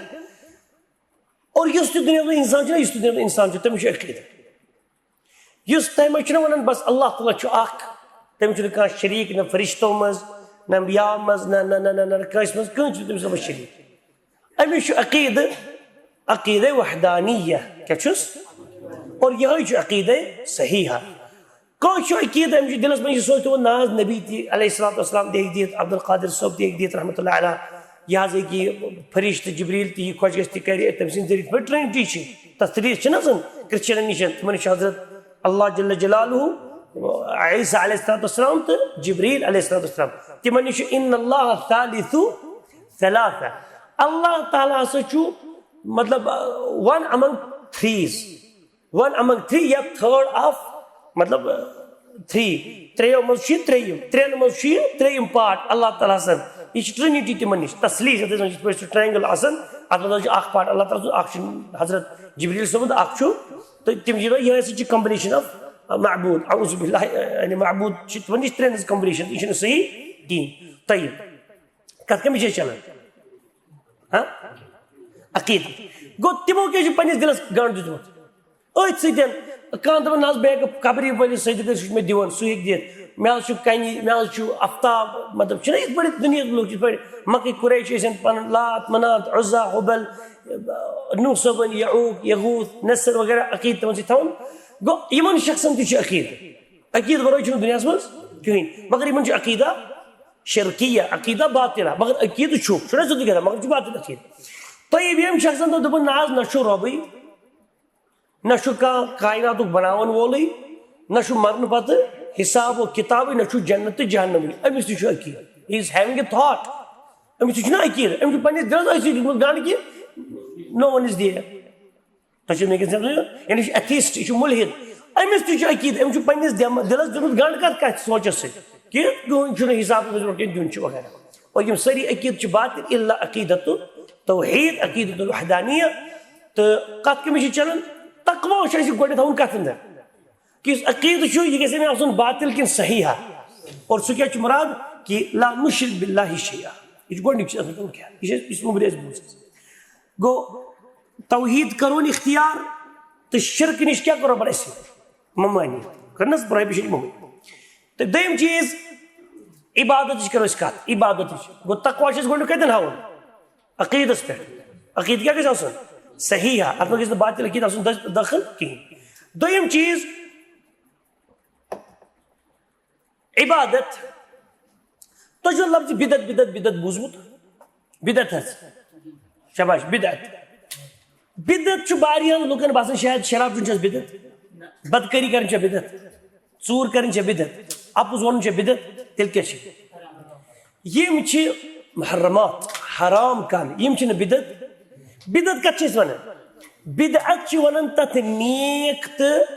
اور یُس تہِ دُنیاہُک انسان چھُنہ، یُس تہِ دُنیاہُک انسان چھُ، تٔمِس چھُ عقیدٕ۔ یُس تۄہہِ منٛز چھُنہ ونان، بس اللہ تعالیٰ چھُ اکھ، تٔمِس چھُنہٕ کانٛہہ شریٖک، نہ فرشتو منٛز، نہ انبیاء منٛز، نہ، نہ، نہ، نہ، نہ کٲنٛسہِ منٛز، کٕہٕنۍ چھُنہٕ تٔمِس منٛز شریٖک۔ أمِس چھُ عقیدٕ، عقیدٕ وحدانیہ۔ کیٛاہ چھُس؟ اور یِہوٚے چھُ عقیدٕ صحیحہ۔ کٲنٛسہِ چھُ عقیدٕ، أمِس چھُ دِلس منٛز یہِ سونٛچ تھوٚومُت، نہ حظ، نبی تہِ علیہ الصلوۃ والسلام تہِ ہیٚکہِ دِتھ، عبدالقادر صٲب تہِ ہیٚکہِ دِتھ رحمتہ اللہ علیہ، یہِ حظ ہیٚکہِ یہِ فرشتہٕ جبریل تہِ یہِ خۄش گژھِ تہِ کرِ، تٔمۍ سٕنٛدِ ذٔریعہٕ۔ یِتھ پٲٹھۍ ٹرینٹی چھِ، تَتھ تہِ چھِ نہ زن کرسچنن نِش، تِمن نِش چھُ حضرت اللہ جل جلالہ، عیسیٰ علیہ الصلوۃ والسلام تہٕ جبریل علیہ الصلوۃ والسلام۔ تِمن نِش چھُ ان اللہ ثالث ثلاثہ۔ اللہ تعالیٰ ہسا چھُ، مطلب، one among threes، one among three یا third of، مطلب، three، ترٛیٚیو منٛز چھُ یہِ ترٛیٚیِم، ترٛٮ۪ن منٛز چھُ یہِ ترٛیٚیِم part اللہ تعالیٰ ہسن۔ یہِ چھِ ٹرینٹی تِمن نِش، تثلیث، یتھ أسۍ وَنان چھِ، یِتھ پٲٹھۍ چھُ ٹرٛاینگل آسان، اتھ منٛز چھُ اکھ part اللہ تعالیٰ سُنٛد، اکھ چھُ حضرت جبریل صٲبُن تہٕ اکھ چھُ، تہٕ تِم چھِ دَپان، یِہوٚے ہسا چھِ combination of معبود، اعوذ باللہ، یعنی معبود چھِ تِمن نِش ترٛٮ۪ن ہٕنٛز combination، یہِ چھُنہٕ صحیح کِہیٖنۍ۔ طیب، کَتھ کَمہِ جایہِ چلان؟ ہاں؟ عقیٖدٕ۔ گوٚو، تِمو کیٛاہ چھُ پنٛنِس دِلَس گنٛڈ دیُتمُت؟ أتھۍ سۭتۍ کانٛہہ دَپان، "نہ حظ، بہٕ ہیٚکہٕ قبرِ وٲلِس سۭتۍ، سُہ چھُ مےٚ دِوان، سُہ ہیٚکہِ دِتھ، مےٚ حظ چھُ کَنہِ، مےٚ حظ چھُ آفتاب"، مطلب، چھِنہ یِتھ پٲٹھۍ دُنیاہٕکۍ لُکھ، یِتھ پٲٹھۍ مکٕکۍ قُریش ٲسۍ ہن پَنُن لات، منات، عزا، ہُبل، نوح صٲبن، یعوق، یغوث، نصر وغیرہ عقیٖدٕ تِمن سۭتۍ تھاوان۔ گوٚو، یِمن شخصن تہِ چھُ عقیٖدٕ۔ عقیٖدٕ ورٲے چھُنہٕ دُنیاہس منٛز کِہیٖنۍ، مگر یِمن چھُ عقیٖدہ شرکیہ، عقیٖدہ باطلہ، مگر عقیٖدٕ چھُ، چھُنہ سیوٚدُے کتھا، مگر چھُ باطل عقیٖدٕ۔ طیب، ییٚمۍ شخصن دوٚپ، دوٚپُن، "نہ حظ، نہ چھُ رۄبٕے، نہ چھُ کانٛہہ کائناتُک بناون وولٕے، نہ چھُ مرنہٕ پتہٕ حساب و کتابٕے، نہ چھُ جنت تہٕ جہنمٕے"، أمِس تہِ چھُ عقیٖدٕ۔ He is having a thought۔ أمِس تہِ چھُنہ عقیٖدٕ، أمِس چھُ پننِس دِلس أتھۍ سۭتۍ دیُتمُت گنٛڈ کہِ no one is there۔ تۄہہِ چھُو مےٚ کِنۍ سمجھ؟ یعنی یہِ چھُ atheist، یہِ چھُ مُلحد۔ أمِس تہِ چھُ عقیٖدٕ، أمِس چھُ پننِس دٮ۪م-، دِلس دیُتمُت گنٛڈ کتھ، کتھ سونچس سۭتۍ کہِ کٕہٕنۍ چھُنہٕ حساب کتابس برونٛٹھ کِنۍ دیُن چھُ وغیرہ۔ اور یِم سٲری عقیٖدٕ چھِ باطل الا عقیٖدتُ توحیٖد، عقیٖدتُ الوحدانیہ۔ تہٕ کتھ کٔمِس چھِ چلان؟ تقوی چھُ اَسہِ گۄڈٕنٮ۪تھ تھاوُن کتھ اندر، کہِ یُس عقیٖدٕ چھُ، یہِ گژھِ مےٚ آسُن باطل کِنہٕ صحیح ہا؟ اور سُہ کیٛاہ چھُ مراد؟ کہِ لا نُشرِک باللہ شیئا۔ یہِ چھُ گۄڈٕنیُک چیٖز آسان کَرُن کیٛاہ؟ یہِ چھِ أسۍ، یہِ چھِ مُبرِیَس بوٗز اَسہِ۔ گوٚو، توحیٖد کَرون اختیار تہٕ شِرک نِش کیٛاہ کوٚر رۄبَن اَسہِ؟ ممٲنی۔ کٔر نہ حظ prohibition ممٲنی؟ تہٕ دوٚیِم چیٖز، عبادتٕچ کَرو أسۍ کَتھ، عبادتٕچ۔ گوٚو، تقوی چھِ اَسہِ گۄڈٕنیُک کَتٮ۪ن ہاوُن؟ عقیٖدَس پٮ۪ٹھ۔ عقیٖدٕ کیٛاہ گژھِ آسُن؟ صحیح ہا، اَتھ منٛز گژھِ نہٕ باطل عقیٖدٕ آسُن دٲخ-، دٲخل کِہیٖنۍ۔ دوٚیِم چیٖز، عبادت۔ تۄہہِ چھُو لفظ بدعت، بدعت، بدعت بوٗزمُت؟ بدعت حظ۔ شاباش، بدعت۔ بدعت چھُ واریاہن لُکن باسان شاید شراب چیوٚن چھُ اَسہِ بدعت، بدکٲری کرٕنۍ چھےٚ بدعت، ژوٗر کرٕنۍ چھےٚ بدعت، اَپُز وَنُن چھےٚ بدعت، تیٚلہِ کیٛاہ چھِ؟ یِم چھِ محرمات، حرام کامہِ، یِم چھِنہٕ بدعت۔ بدعت کَتھ چھِ أسۍ وَنان؟ بدعت چھِ وَنان تَتھ نیک تہٕ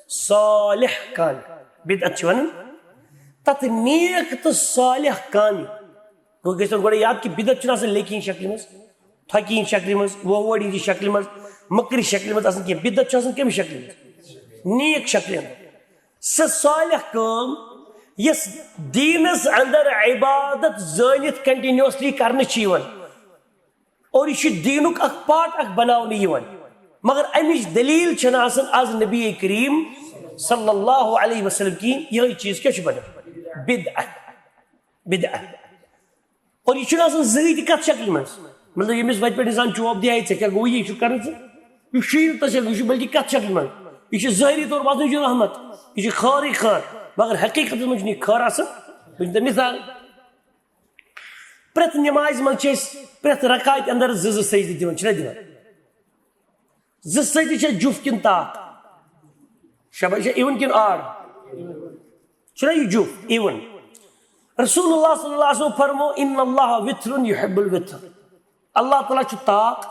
صالح کامہِ۔ بدعت چھِ وَنان تَتھ نیک تہٕ صالح کامہِ۔ گوٚو، گژھِ تۄہہِ گۄڈَے یاد کہِ بدعت چھُنہٕ آسان لیٚکہِ ہِنٛدِ شکلہِ منٛز، تھۄکہِ ہِنٛدِ شکلہِ منٛز، وۄوٲڑۍ ہِنٛدِ شکلہِ منٛز، مٔکرِ شکلہِ منٛز آسان کینٛہہ۔ بدعت چھُ آسان کَمہِ شکلہِ منٛز؟ نیک شکلہِ منٛز۔ سۄ صالح کٲم یۄس دیٖنَس اندر عبادت زٲنِتھ continuously کرنہٕ چھِ یِوان اور یہِ چھُ دیٖنُک اکھ part اکھ بناونہٕ یِوان، مگر اَمِچ دٔلیٖل چھَنہٕ آسان از نبی کریم صلی اللہ علیہ وسلم کِہیٖنۍ۔ یِہوٚے چیٖز کیٛاہ چھُ بنان؟ بدعت۔ بدعت۔ اور یہِ چھُنہٕ آسان زٕہٕے تہِ کَتھ شکلہِ منٛز۔ مطلب، ییٚمِس وَتہِ پٮ۪ٹھ اِنسان چوب دی، "ہے، ژےٚ کیٛاہ گوٚو یہِ؟ یہِ چھُ کَران ژٕ، یہِ چھُ شیٖن تہٕ ژےٚ، یہِ چھُ بلکہِ کَتھ شکلہِ منٛز، یہِ چھُ ظٲہری طور باسان، یہِ چھُ رحمت، یہِ چھُ خٲرٕے خٲر، مگر حقیٖقتَس منٛز چھُنہٕ یہِ خٲر آسان۔" بہٕ دِمہٕ تۄہہِ مثال، پرٛٮ۪تھ نٮ۪مازِ منٛز چھِ أسۍ پرٛٮ۪تھ رکعتہِ اندر زٕ زٕ سجدٕ دِوان، چھِنہ دِوان؟ زٕ سجدٕ چھا جُف کِنہٕ تاک؟ شاباش، یہِ چھا even کِنہٕ odd؟ چھُنہ یہِ جُف، even؟ رسول اللہ صلی اللہ علیہ وسلم فرمو، "ان اللہ وتر یحب الوتر"۔ اللہ تعالیٰ چھُ تاک،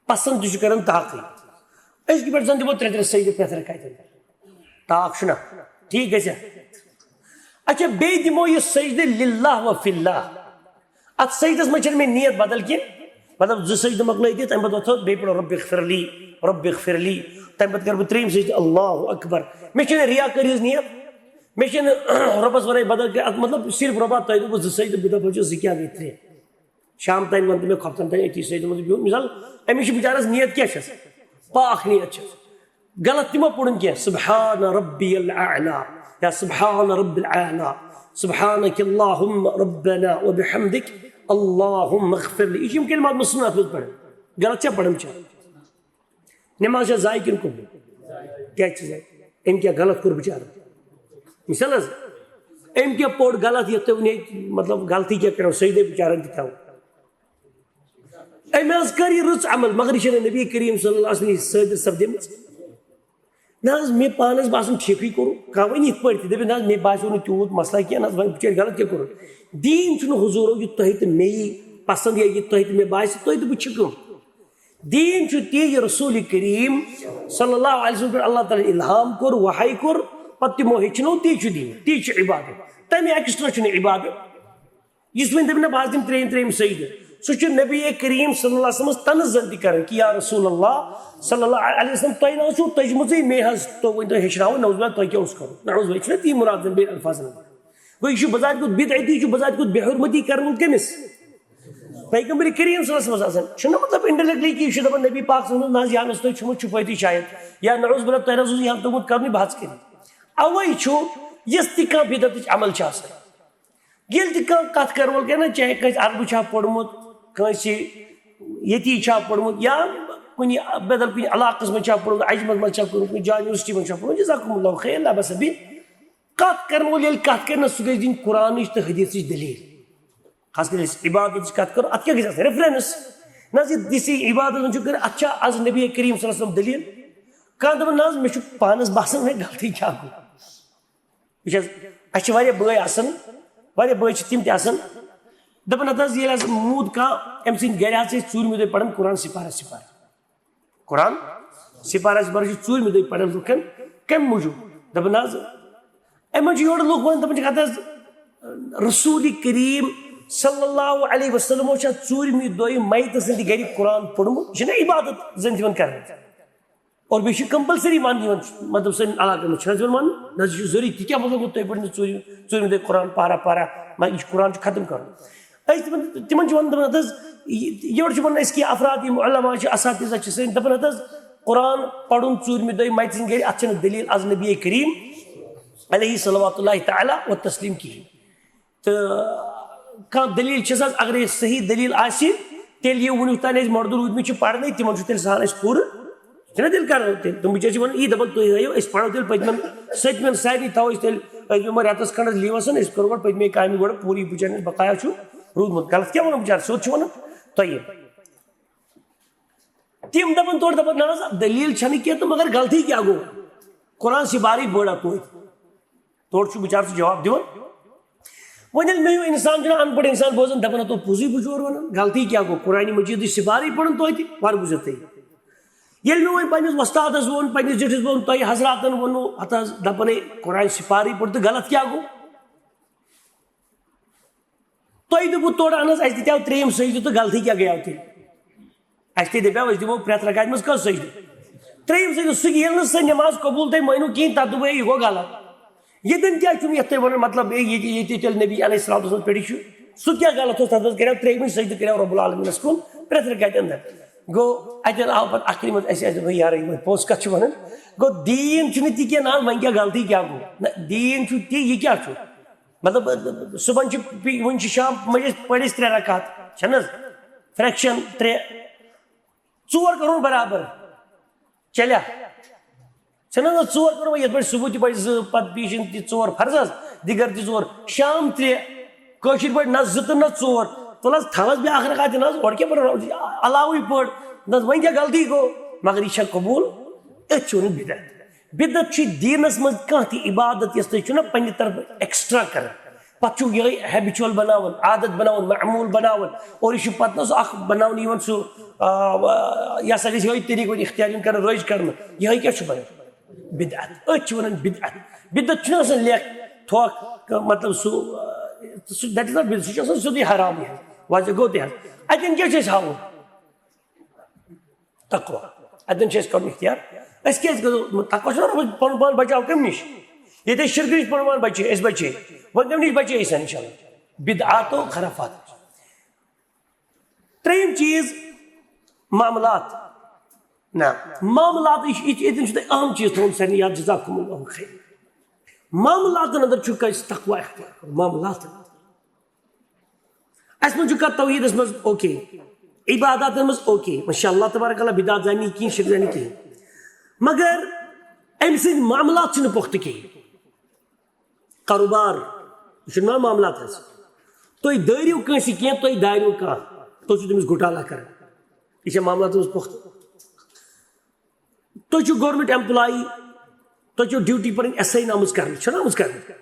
پسند تہِ چھُ کران تاکٕے۔ أزکہِ پٮ۪ٹھ زن دِمو ترٛےٚ ترٛےٚ سجدٕ پرٛٮ۪تھ رکعتہِ اندر۔ تاک چھُنہ؟ ٹھیٖک گژھِ۔ اچھا، بیٚیہِ دِمو یہِ سجدٕ للہ و فی اللہ۔ اتھ سجدس منٛز چھنہٕ مےٚ نیت بدل کینٛہہ۔ مطلب، زٕ سجدٕ مۄکلٲے دِتھ، تمہِ پتہٕ وۄتھو بیٚیہِ پرو رب اغفر لی، رب اغفر لی۔ تمہِ پتہٕ کرٕ بہٕ ترٛیٚیِم سجدٕ، اللہ اکبر۔ مےٚ چھنہٕ ریاکٲری ہٕنٛز نیت، مےٚ چھنہٕ رۄبس ورٲے بدل کینٛہہ۔ اتھ مطلب صرف رۄبا تۄہہِ دوٚپوُ زٕ سجدٕ، بہٕ دپہٕ چھُس زٕ کیٛاہ گٔے ترٛےٚ۔ شام تام وَنہٕ تہٕ مےٚ خۄفتن تام أتی سۭتۍ، دوٚپمَس، بِہُن۔ مثال، أمِس چھِ بِچارَس نیت کیٛاہ چھَس؟ پاک نیت چھَس۔ غلط تہِ ما پوٚرُن کینٛہہ؟ سبحان ربی الاعلی یا سبحان رب الاعلی، سبحانک اللہم ربنا و بحمدک، اللہم اغفر لی۔ یہِ چھِ یِم کلمات مےٚ سُنت منٛز پَرٕنۍ۔ غلط چھا پَرٕنۍ بِچارَن؟ نماز چھا ضایع کِنہٕ قبول؟ کیٛازِ چھِ ضایع؟ أمۍ کیٛاہ غلط کوٚر بِچارَن؟ مثال حظ، أمۍ کیٛاہ پوٚر غلط یَتھ تۄہہِ وُنہِ، مطلب، غلطی کیٛاہ کٔرٕو؟ سجدے بِچارَن تہِ تھاوو۔ أمۍ حظ کٔر یہِ رٕژ عمل، مگر یہِ چھَنہٕ نبی کریم صلی اللہ علیہ وسلم یہِ ثٲبت سپدیمٕژ۔ نہ حظ، مےٚ پانَس باسان ٹھیٖکٕے کوٚرُکھ۔ کانٛہہ وَنہِ یِتھ پٲٹھۍ تہِ، دَپہِ، "نہ حظ، مےٚ باسیو نہٕ تیوٗت مسلہ کینٛہہ، نہ حظ، وۄنۍ بِچٲرۍ غلط کیٛاہ کوٚرُکھ؟" دیٖن چھُنہٕ حضوٗرو یہِ تۄہہِ تہٕ مےٚ یی پسنٛد یا یہِ تۄہہِ تہٕ مےٚ باسہِ، تۄہہِ تہٕ بہٕ چھِ کٕم؟ دیٖن چھُ تی یہِ رسول کریم صلی اللہ علیہ وسلم پٮ۪ٹھ اللہ تعالیٰ ہن الہام کوٚر، وحی کوٚر، پتہٕ تِمو ہیٚچھنو، تی چھُ دیٖن، تی چھُ عبادت۔ تَمہِ extra چھُنہٕ عبادت۔ یُس وۄنۍ دَپہِ نہ بہٕ حظ دِمہٕ ترٛیٚیِم ترٛیٚیِم سجدٕ، سُہ چھُ نبی کریم صلی اللہ علیہ وسلمس طنز زن تہِ کران کہ یا رسول اللہ صلی اللہ علیہ وسلم، تۄہہِ نہ حظ چھُو تٔجمٕژٕے، مےٚ حظ تو ؤنۍ تۄہہِ ہیٚچھناوُن، نعوذ باللہ، تۄہہِ کیٛاہ اوس کرُن؟ نعوذ باللہ، یہِ چھُنہ تی مُراد زن بیٚیہِ الفاظن منٛز۔ گوٚو یہِ چھُ بذات خود بدعتی، یہِ چھُ بذات خود بے حرمتی کرن وول کٔمِس؟ پیغمبر کریم صلی اللہ علیہ وسلم آسان۔ چھُنہ مطلب انڈائریکٹلی کہ یہِ چھُ دپان نبی پاک صلی اللہ علیہ وسلم، نہ حظ، یہِ ہا نہٕ تۄہہِ چھُمُت، چھُ پٲتی شاید، یا نعوذ باللہ، تۄہہِ نہ حظ اوس یہِ ہا توٚمُت کرنُے، بہٕ حظ کٔرِتھ۔ اوے چھُ یۄس تہِ کانٛہہ بدعتٕچ عمل چھِ آسان، ییٚلہِ تہِ کانٛہہ کتھ کرن وول کینٛہہ نہ، چاہے کٲنٛسہِ عربہٕ چھا پوٚرمُت، کٲنٛسہِ ییٚتی چھا پوٚرمُت، یا کُنہِ بدل کُنہِ علاقس منٛز چھا پوٚرمُت، اجمل منٛز چھا پوٚرمُت، کُنہِ جایہِ یونیورسٹی منٛز چھا پوٚرمُت، جزاکم اللہ خیر، لا بأس بہ۔ کتھ کرن وول ییٚلہِ کتھ کرِ نہ، سُہ گژھِ دِنۍ قرآنٕچ تہٕ حدیثٕچ دلیل۔ خاص کر أسۍ عبادتٕچ کتھ کرو، اتھ کیٛاہ گژھِ آسٕنۍ؟ ریفرنس۔ نہ زِ دِسی عبادت چھُ کران، اتھ چھا از نبی کریم صلی اللہ علیہ وسلم دلیل؟ کانٛہہ دپان، نہ حظ، مےٚ چھُ پانس باسان، مےٚ غلطی کیٛاہ گوٚو۔ وٕچھ حظ، اَسہِ چھِ واریاہ بٲے آسان، واریاہ بٲے چھِ تِم تہِ آسان، دَپان، ہَتہٕ حظ، ییٚلہِ حظ موٗد کانٛہہ، أمۍ سٕنٛدِ گَرِ حظ چھِ أسۍ ژوٗرمہِ دۄہہِ پَران قرآن سِپارہ سِپارہ۔ قرآن سِپارہ سِپارہ چھِ ژوٗرمہِ دۄہہِ پَران لُکَن۔ کَمہِ موٗجوٗب؟ دَپان حظ، یِمَن چھُ یورٕ لُکھ وَنان، دَپان چھِکھ، ہَتہٕ حظ، رسول کریم صلی اللہ علیہ وسلمو چھا ژوٗرمہِ دۄہہِ میتہٕ سٕنٛدِ گَرِ قرآن پوٚرمُت؟ یہِ چھِنہ عبادت زَن تِمَن کَران؟ اور بیٚیہِ چھُ compulsory وَننہٕ یِوان، مطلب، سٲنٮ۪ن علاقن منٛز چھُنہٕ حظ یِوان وَننہٕ، نہ حظ، یہِ چھُ ضروٗری، تہِ کیٛاہ مطلب گوٚو تُہۍ پٔرِو نہٕ ژوٗرِ-، ژوٗرمہِ دۄہہِ قرآن پارہ پارہ، مگر یہِ چھُ قرآن چھُ ختم کَرُن۔ أسۍ تِمن، تِمن چھِ وَنان، دَپان، ہَتہٕ حظ، یہِ-، یورٕ چھِ وَنان أسۍ کینٛہہ افراد، یِم علما چھِ، اساتذہ چھِ سٲنۍ، دَپان، ہَتہٕ حظ، قرآن پَرُن ژوٗرمہِ دۄہہِ مَتہِ سٕنٛدِ گرِ، اَتھ چھَنہٕ دٔلیٖل از نبی کریم علیہ صلوات اللہ تعالیٰ و تسلیم کِہیٖنۍ۔ تہٕ کانٛہہ دٔلیٖل چھِ سا، اگرے صحیح دٔلیٖل آسہِ، تیٚلہِ یہِ وٕنیُک تام أسۍ مردوٗ روٗدمٕتۍ چھِ پرنٕے، تِمن چھُ تیٚلہِ سان اَسہِ پوٗرٕ، چھِنہ تیٚلہِ کران تیٚلہِ؟ تِم بِچٲرۍ چھِ وَنان، یی دَپان، تُہۍ ہٲیِو، أسۍ پَرو تیٚلہِ پٔتمٮ۪ن سٔتمٮ۪ن سارنٕے، تھاوو أسۍ تیٚلہِ، أسۍ بیٚہمو رٮ۪تَس کھنٛڈَس لیٖوَس، أسۍ کَرو گۄڈٕ پٔتمہِ کامہِ گۄڈٕ پوٗرٕ، یہِ بِچارٮ۪ن اَسہِ بقایا چھُ روٗدمُت۔ غلط کیٛاہ وَنو بِچارٕ؟ سیوٚد چھُ وَنان تۄہہِ۔ تِم دَپان تورٕ، دَپان، نہ حظ، دٔلیٖل چھَنہٕ کینٛہہ تہٕ مگر غلطی کیٛاہ گوٚو؟ قرآن سِپارٕے بٔڑ اَتھ توتہِ۔ تورٕ چھُ بِچارٕ سُہ جواب دِوان۔ وۄنۍ ییٚلہِ مےٚ ہیوٗ اِنسان چھُنہ اَن پَڑھ اِنسان بوزان، دَپان، ہَتو پوٚزُے بوٗزور وَنان، غلطی کیٛاہ گوٚو؟ قرآنِ مجیٖدٕچ سِپارٕے پَرُن توتہِ، وَرٕ بوٗزِو تُہۍ۔ ییٚلہِ مےٚ وۄنۍ پنٛنِس وۄستادَس ووٚن، پنٛنِس زِٹھِس ووٚن، تۄہہِ حضراتَن ووٚنوُ، ہَتہٕ حظ دَپان، ہے، قرآنِ سِپارٕے پوٚر تہٕ غلط کیٛاہ گوٚو؟ تۄہہِ دوٚپوُ تورٕ، اَہَن حظ، اَسہِ دِتیٛاو ترٛیٚیِم سجدٕ تہٕ غلطی کیٛاہ گٔیو تیٚلہِ؟ اَسہِ تہِ دَپیٛاو، أسۍ دِمو پرٛٮ۪تھ رکعتہِ منٛز کٔژ سجدٕ؟ ترٛیٚیِم سجدٕ، سُہ ییٚلہِ نہٕ سۄ نٮ۪ماز قبوٗل تۄہہِ مٲنِو کِہیٖنۍ، تَتھ دوٚپوُ، ہے، یہِ گوٚو غلط۔ ییٚتٮ۪ن کیٛاہ چھُنہٕ یَتھ تۄہہِ وَنان، مطلب، ہے، ییٚتہِ، ییٚتہِ تیٚلہِ نبی علیہ الصلوۃ والسلام پٮ۪ٹھٕے چھُ، سُہ کیٛاہ غلط اوس تَتھ منٛز؟ کَریو ترٛیٚیِمہِ سجدٕ، کَریو رۄب العالمیٖنَس کُن پرٛٮ۪تھ رکعتہِ اندر۔ گوٚو، اَتٮ۪ن آو پَتہٕ اَکھ کلمہٕ اَسہِ، اَسہِ دوٚپ، ہے، یارٕ، یِمَے پوٚز کَتھ چھِ وَنان۔ گوٚو، دیٖن چھُنہٕ تہِ کینٛہہ، نہ، وۄنۍ کیٛاہ غلطی کیٛاہ گوٚو؟ نہ، دیٖن چھُ تی، یہِ کیٛاہ چھُ؟ مطلب، صُبحن چھِ پی-، وٕنہِ چھِ شام، مٔجِد پٔرۍ أسۍ ترٛےٚ رکعت، چھَنہٕ حظ؟ فرٛیکشَن ترٛےٚ، ژور کَرون برابر۔ چلیا؟ چھَنہٕ حظ ژور کَرو وۄنۍ یِتھ پٲٹھۍ صُبح تہِ پَرِ زٕ، پَتہٕ پیٖشِن تہِ ژور فرض حظ، دِگر تہِ ژور، شام ترٛےٚ، کٲشِر پٲٹھۍ نہ زٕ تہٕ نہ ژور۔ تُل حظ، تھاو حظ بیٛاکھ رکعت تہِ نہ حظ، اورٕ کیٛاہ پَرو؟ علاوٕے پٲٹھۍ۔ نہ حظ، وۄنۍ کیٛاہ غلطی گوٚو؟ مگر یہِ چھا قبوٗل؟ أتھۍ چھِ وَنان بدعت۔ بدعت چھِ دیٖنَس منٛز کانٛہہ تہِ عبادت، یۄس تُہۍ چھِو نہ پنٛنہِ طرفہٕ extra کَران، پَتہٕ چھُو یِہوٚے habitual بَناوان، عادت بَناوان، معموٗل بَناوان، اور یہِ چھُ پَتہٕ نہ سُہ اَکھ بَناونہٕ یِوان سُہ، آ، یہِ ہسا گژھِ یِہوٚے طریٖقہٕ وۄنۍ اختیار یُن کَرنہٕ، رٲج کَرنہٕ۔ یِہوٚے کیٛاہ چھُ بَنان؟ بدعت۔ أتھۍ چھِ وَنان بدعت۔ بدعت چھُنہٕ آسان لیکھ تھۄکھ، مطلب سُہ، آ، سُہ، that is not بدعت، سُہ چھُ آسان سیوٚدُے حرامٕے حظ۔ واضح گوٚو تہِ حظ؟ اَتٮ۪ن کیٛاہ چھِ أسۍ ہاوُن؟ تقوی۔ اَتٮ۪ن چھُ اَسہِ کَرُن اختیار۔ أسۍ کیٛازِ گژھو؟ تقوی چھُنہ رۄبَس پَنُن پان بَچاو کَمہِ نِش؟ ییٚتہِ أسۍ شِرکہٕ نِش پَنُن پان بَچے، أسۍ بَچے۔ وۄنۍ کَمہِ نِش بَچے أسۍ اِنشاء اللہ؟ بدعات و خرافات نِش۔ ترٛیٚیِم چیٖز، معاملات۔ نہ، معاملات، یہِ چھُ، یہِ چھُ، ییٚتٮ۪ن چھُ تۄہہِ اَہَم چیٖز تھاوُن سارنٕے یاد، جزاکم اللہ خیر۔ معاملاتَن اندر چھُ کٲنٛسہِ تقوی اختیار کَرُن، معاملاتَن اندر۔ اَسہِ منٛز چھُ کَتھ توحیٖدَس منٛز اوکے، عباداتَن منٛز اوکے، ماشاء اللہ تبارک اللہ، بدعت زانی کِہیٖنۍ، شرک زانی کِہیٖنۍ۔ مگر أمۍ سٕنٛدۍ معاملات چھِنہٕ پُختہٕ کِہیٖنۍ۔ کاروبار، یہِ چھُنہٕ معاملات حظ۔ تُہۍ دٲرِو کٲنٛسہِ کینٛہہ، تُہۍ دٲرِو کانٛہہ، تُہۍ چھِو تٔمِس گوٹالا کَران۔ یہِ چھا معاملاتَن منٛز پُختہٕ؟ تُہۍ چھِو government employee، تۄہہِ چھو duty پَنٕنۍ assign آمٕژ کرنہٕ، چھَنہٕ آمٕژ کرنہٕ؟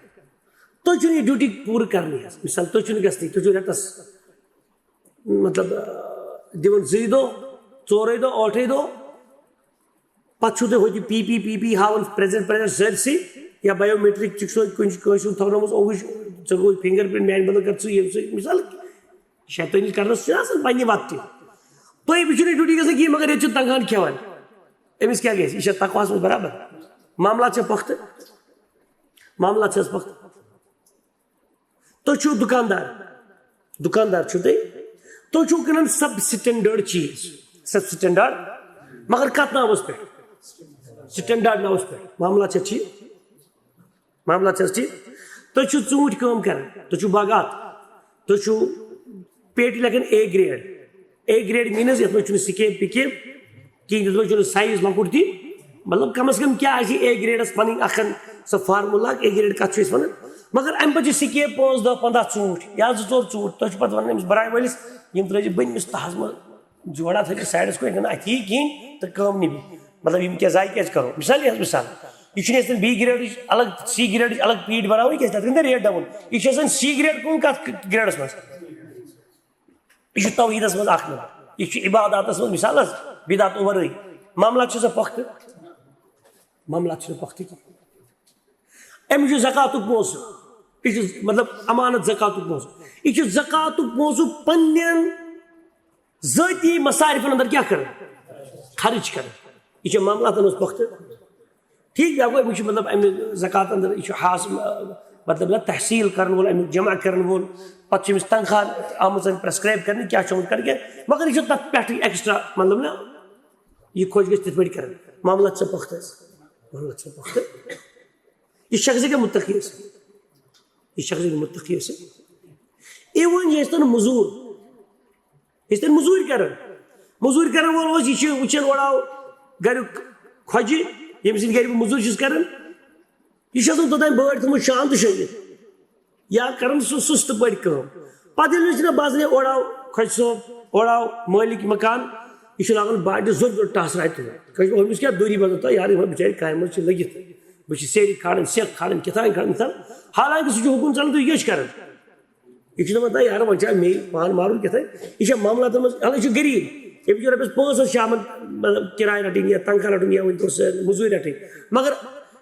تۄہہِ چھُو یہِ duty پوٗرٕ کرنٕے حظ۔ مثال، تُہۍ چھِو نہٕ گژھنٕے، تُہۍ چھِو رٮ۪تَس، مطلب، آ، دِوان زٕے دۄہ، ژورے دۄہ، ٲٹھے دۄہ، پَتہٕ چھُو تُہۍ ہوٚتہِ پی پی، پی پی ہاوان present، present سٲرسٕے، یا biometric تہِ چھُو کُنہِ کٲنٛسہِ ہُنٛد تھاونٲومٕژ اوٚنٛگٕج، ژےٚ گوٚوُے fingerprint، میٛانہِ بدلہٕ کر ژٕ ییٚمہِ سۭتۍ، مثال، شیطٲنی کرنس چھُ آسان پننہِ وقتہٕ۔ تُہۍ وٕچھِو نہٕ ڈیوٹی گژھان کِہیٖنۍ، مگر ییٚتہِ چھُ تنخواہن کھٮ۪وان۔ أمِس کیٛاہ گژھِ؟ یہِ چھا تقواہس منٛز برابر؟ معاملات چھا پۄختہٕ؟ معاملات چھِ حظ پۄختہٕ؟ تُہۍ چھِو دُکاندار، دُکاندار چھِو تُہۍ، تُہۍ چھِو کٕنان سب سٹینڈرڈ چیٖز، سب سٹینڈرڈ، مگر کتھ ناوس پٮ۪ٹھ؟ سٹینڈرڈ ناوس پٮ۪ٹھ۔ معاملات چھا ٹھیٖک؟ معاملات چھا حظ ٹھیٖک؟ تُہۍ چھِو ژوٗنٛٹھۍ کٲم کران، تُہۍ چھِو باغات، تُہۍ چھِو پیٹہِ لیکھان A grade. A grade means یتھ منٛز چھُنہٕ سکیب پکیب کِہیٖنۍ، یتھ منٛز چھُنہٕ سایز لۄکُٹ تہِ۔ مطلب کم از کم کیٛاہ آسہِ اے گریڈس پنٕنۍ اکھ سۄ فارمولا، اے گریڈ کتھ چھِ أسۍ ونان؟ مگر امہِ پتہٕ چھِ سکیب پانٛژھ دہ پنٛداہ ژوٗنٛٹھۍ یا زٕ ژور ژوٗنٛٹھۍ، تُہۍ چھِو پتہٕ ونان أمِس برایہِ وٲلِس، یِم ترٲیزِ بٔنمِس تہس منٛز، جوڑا تھٲیزِ سایڈس کُن، ییٚتہِ نہٕ اَتھی یی کِہیٖنۍ تہٕ کٲم نِبہِ۔ مطلب یِم کیٛاہ ضایہِ کیٛازِ کرو؟ مثال یہِ حظ مثال، یہِ چھُنہٕ اَسہِ بی گریڈٕچ الگ، سی گریڈٕچ الگ پیٖٹ بناوٕنۍ کینٛہہ، تتھ گژھِ نہٕ ریٹ ڈاوُن۔ یہِ چھُ آسان سی گریڈ کٕنُن کتھ گریڈس منٛز؟ یہِ چھُ توحیٖدس منٛز اکھ نمبر۔ یہِ چھُ عباداتس منٛز مثال حظ، بدعتو ورٲے۔ معاملات چھِ سا پۄختہٕ؟ معاملات چھِنہٕ پۄختہٕ کینٛہہ۔ أمِس چھُ زکاتُک پونٛسہٕ، یہِ چھُ مطلب امانت زکاتُک پونٛسہٕ، یہِ چھُ زکاتُک پونٛسہٕ پننٮ۪ن ذٲتی مصارفن اندر کیٛاہ کران؟ خرٕچ کران۔ یہِ چھُ معاملاتن منٛز پۄختہٕ۔ ٹھیٖک، یا گوٚو أمِس چھُ مطلب امہِ زکات اندر یہِ چھُ حاصل، مطلب نہ تحصیل کرن وول، امیُک جمع کرن وول، پتہٕ چھُ أمِس تنخواہ آمٕژ پرسکرایب کرنہٕ، کیٛاہ چھُ آمُت کرنہٕ کینٛہہ، مگر یہِ چھُ تتھ پٮ۪ٹھٕے ایکسٹرا، مطلب نہ یہِ خۄش گژھِ تِتھ پٲٹھۍ کران۔ معاملات چھا پۄختہٕ حظ؟ معاملات چھا پۄختہٕ؟ یہِ شخص گٔے مُتقی ٲسِتھ۔ یہِ شخص گٔے مُتقی ٲسِتھ۔ اِوٕن یہِ ٲسۍتن مٔزوٗر، یہِ ٲسۍتن مٔزوٗرۍ کران۔ مٔزوٗرۍ کرن وول اوس، یہِ چھُ وٕچھان، اورٕ آو گریُک خۄجہِ، ییٚمہِ سٕنٛدِ گرِ بہٕ مٔزوٗرۍ چھُس کران۔ یہِ چھُ آسان توٚتام بٲڑۍ تھٲومٕژ شام تہٕ شۄنٛگِتھ۔ یا کران سُہ سُستہٕ پٲٹھۍ کٲم۔ پتہٕ ییٚلہِ أسۍ نہ باسان، ہے، اورٕ آو خۄجہِ صٲب، اورٕ آو مٲلِک مکان، یہِ چھُ لاگان باٹہِ زوٚر زوٚر ٹاسراے تُلُن۔ کٲنٛسہِ أمِس کیٛاہ دوٗری بنان؟ تہٕ یارٕ، یِمن بِچارِ کامہِ منٛز چھِ لٔگِتھ۔ بہٕ چھِ سیرِ کھالان، سٮ۪کھ کھالان، کیٛاہ تام کھالان، مثال۔ حالانکہ سُہ چھُ حُکُم ژلان، تُہۍ کیٛاہ چھِ کران؟ یہِ چھُ دَپان، "تہٕ یارٕ، وۄنۍ چھا مے پان مارُن کیٛاہ تام؟" یہِ چھا معاملاتن منٛز، حالانکہ یہِ چھُ غریٖب، أمِس چھُ رۄپیَس پانٛژھ ہَتھ شامَن، مطلب، کِراے رَٹٕنۍ یا تنخواہ رَٹُن یا وٕنۍ کُس مٔزوٗرۍ رَٹٕنۍ۔ مگر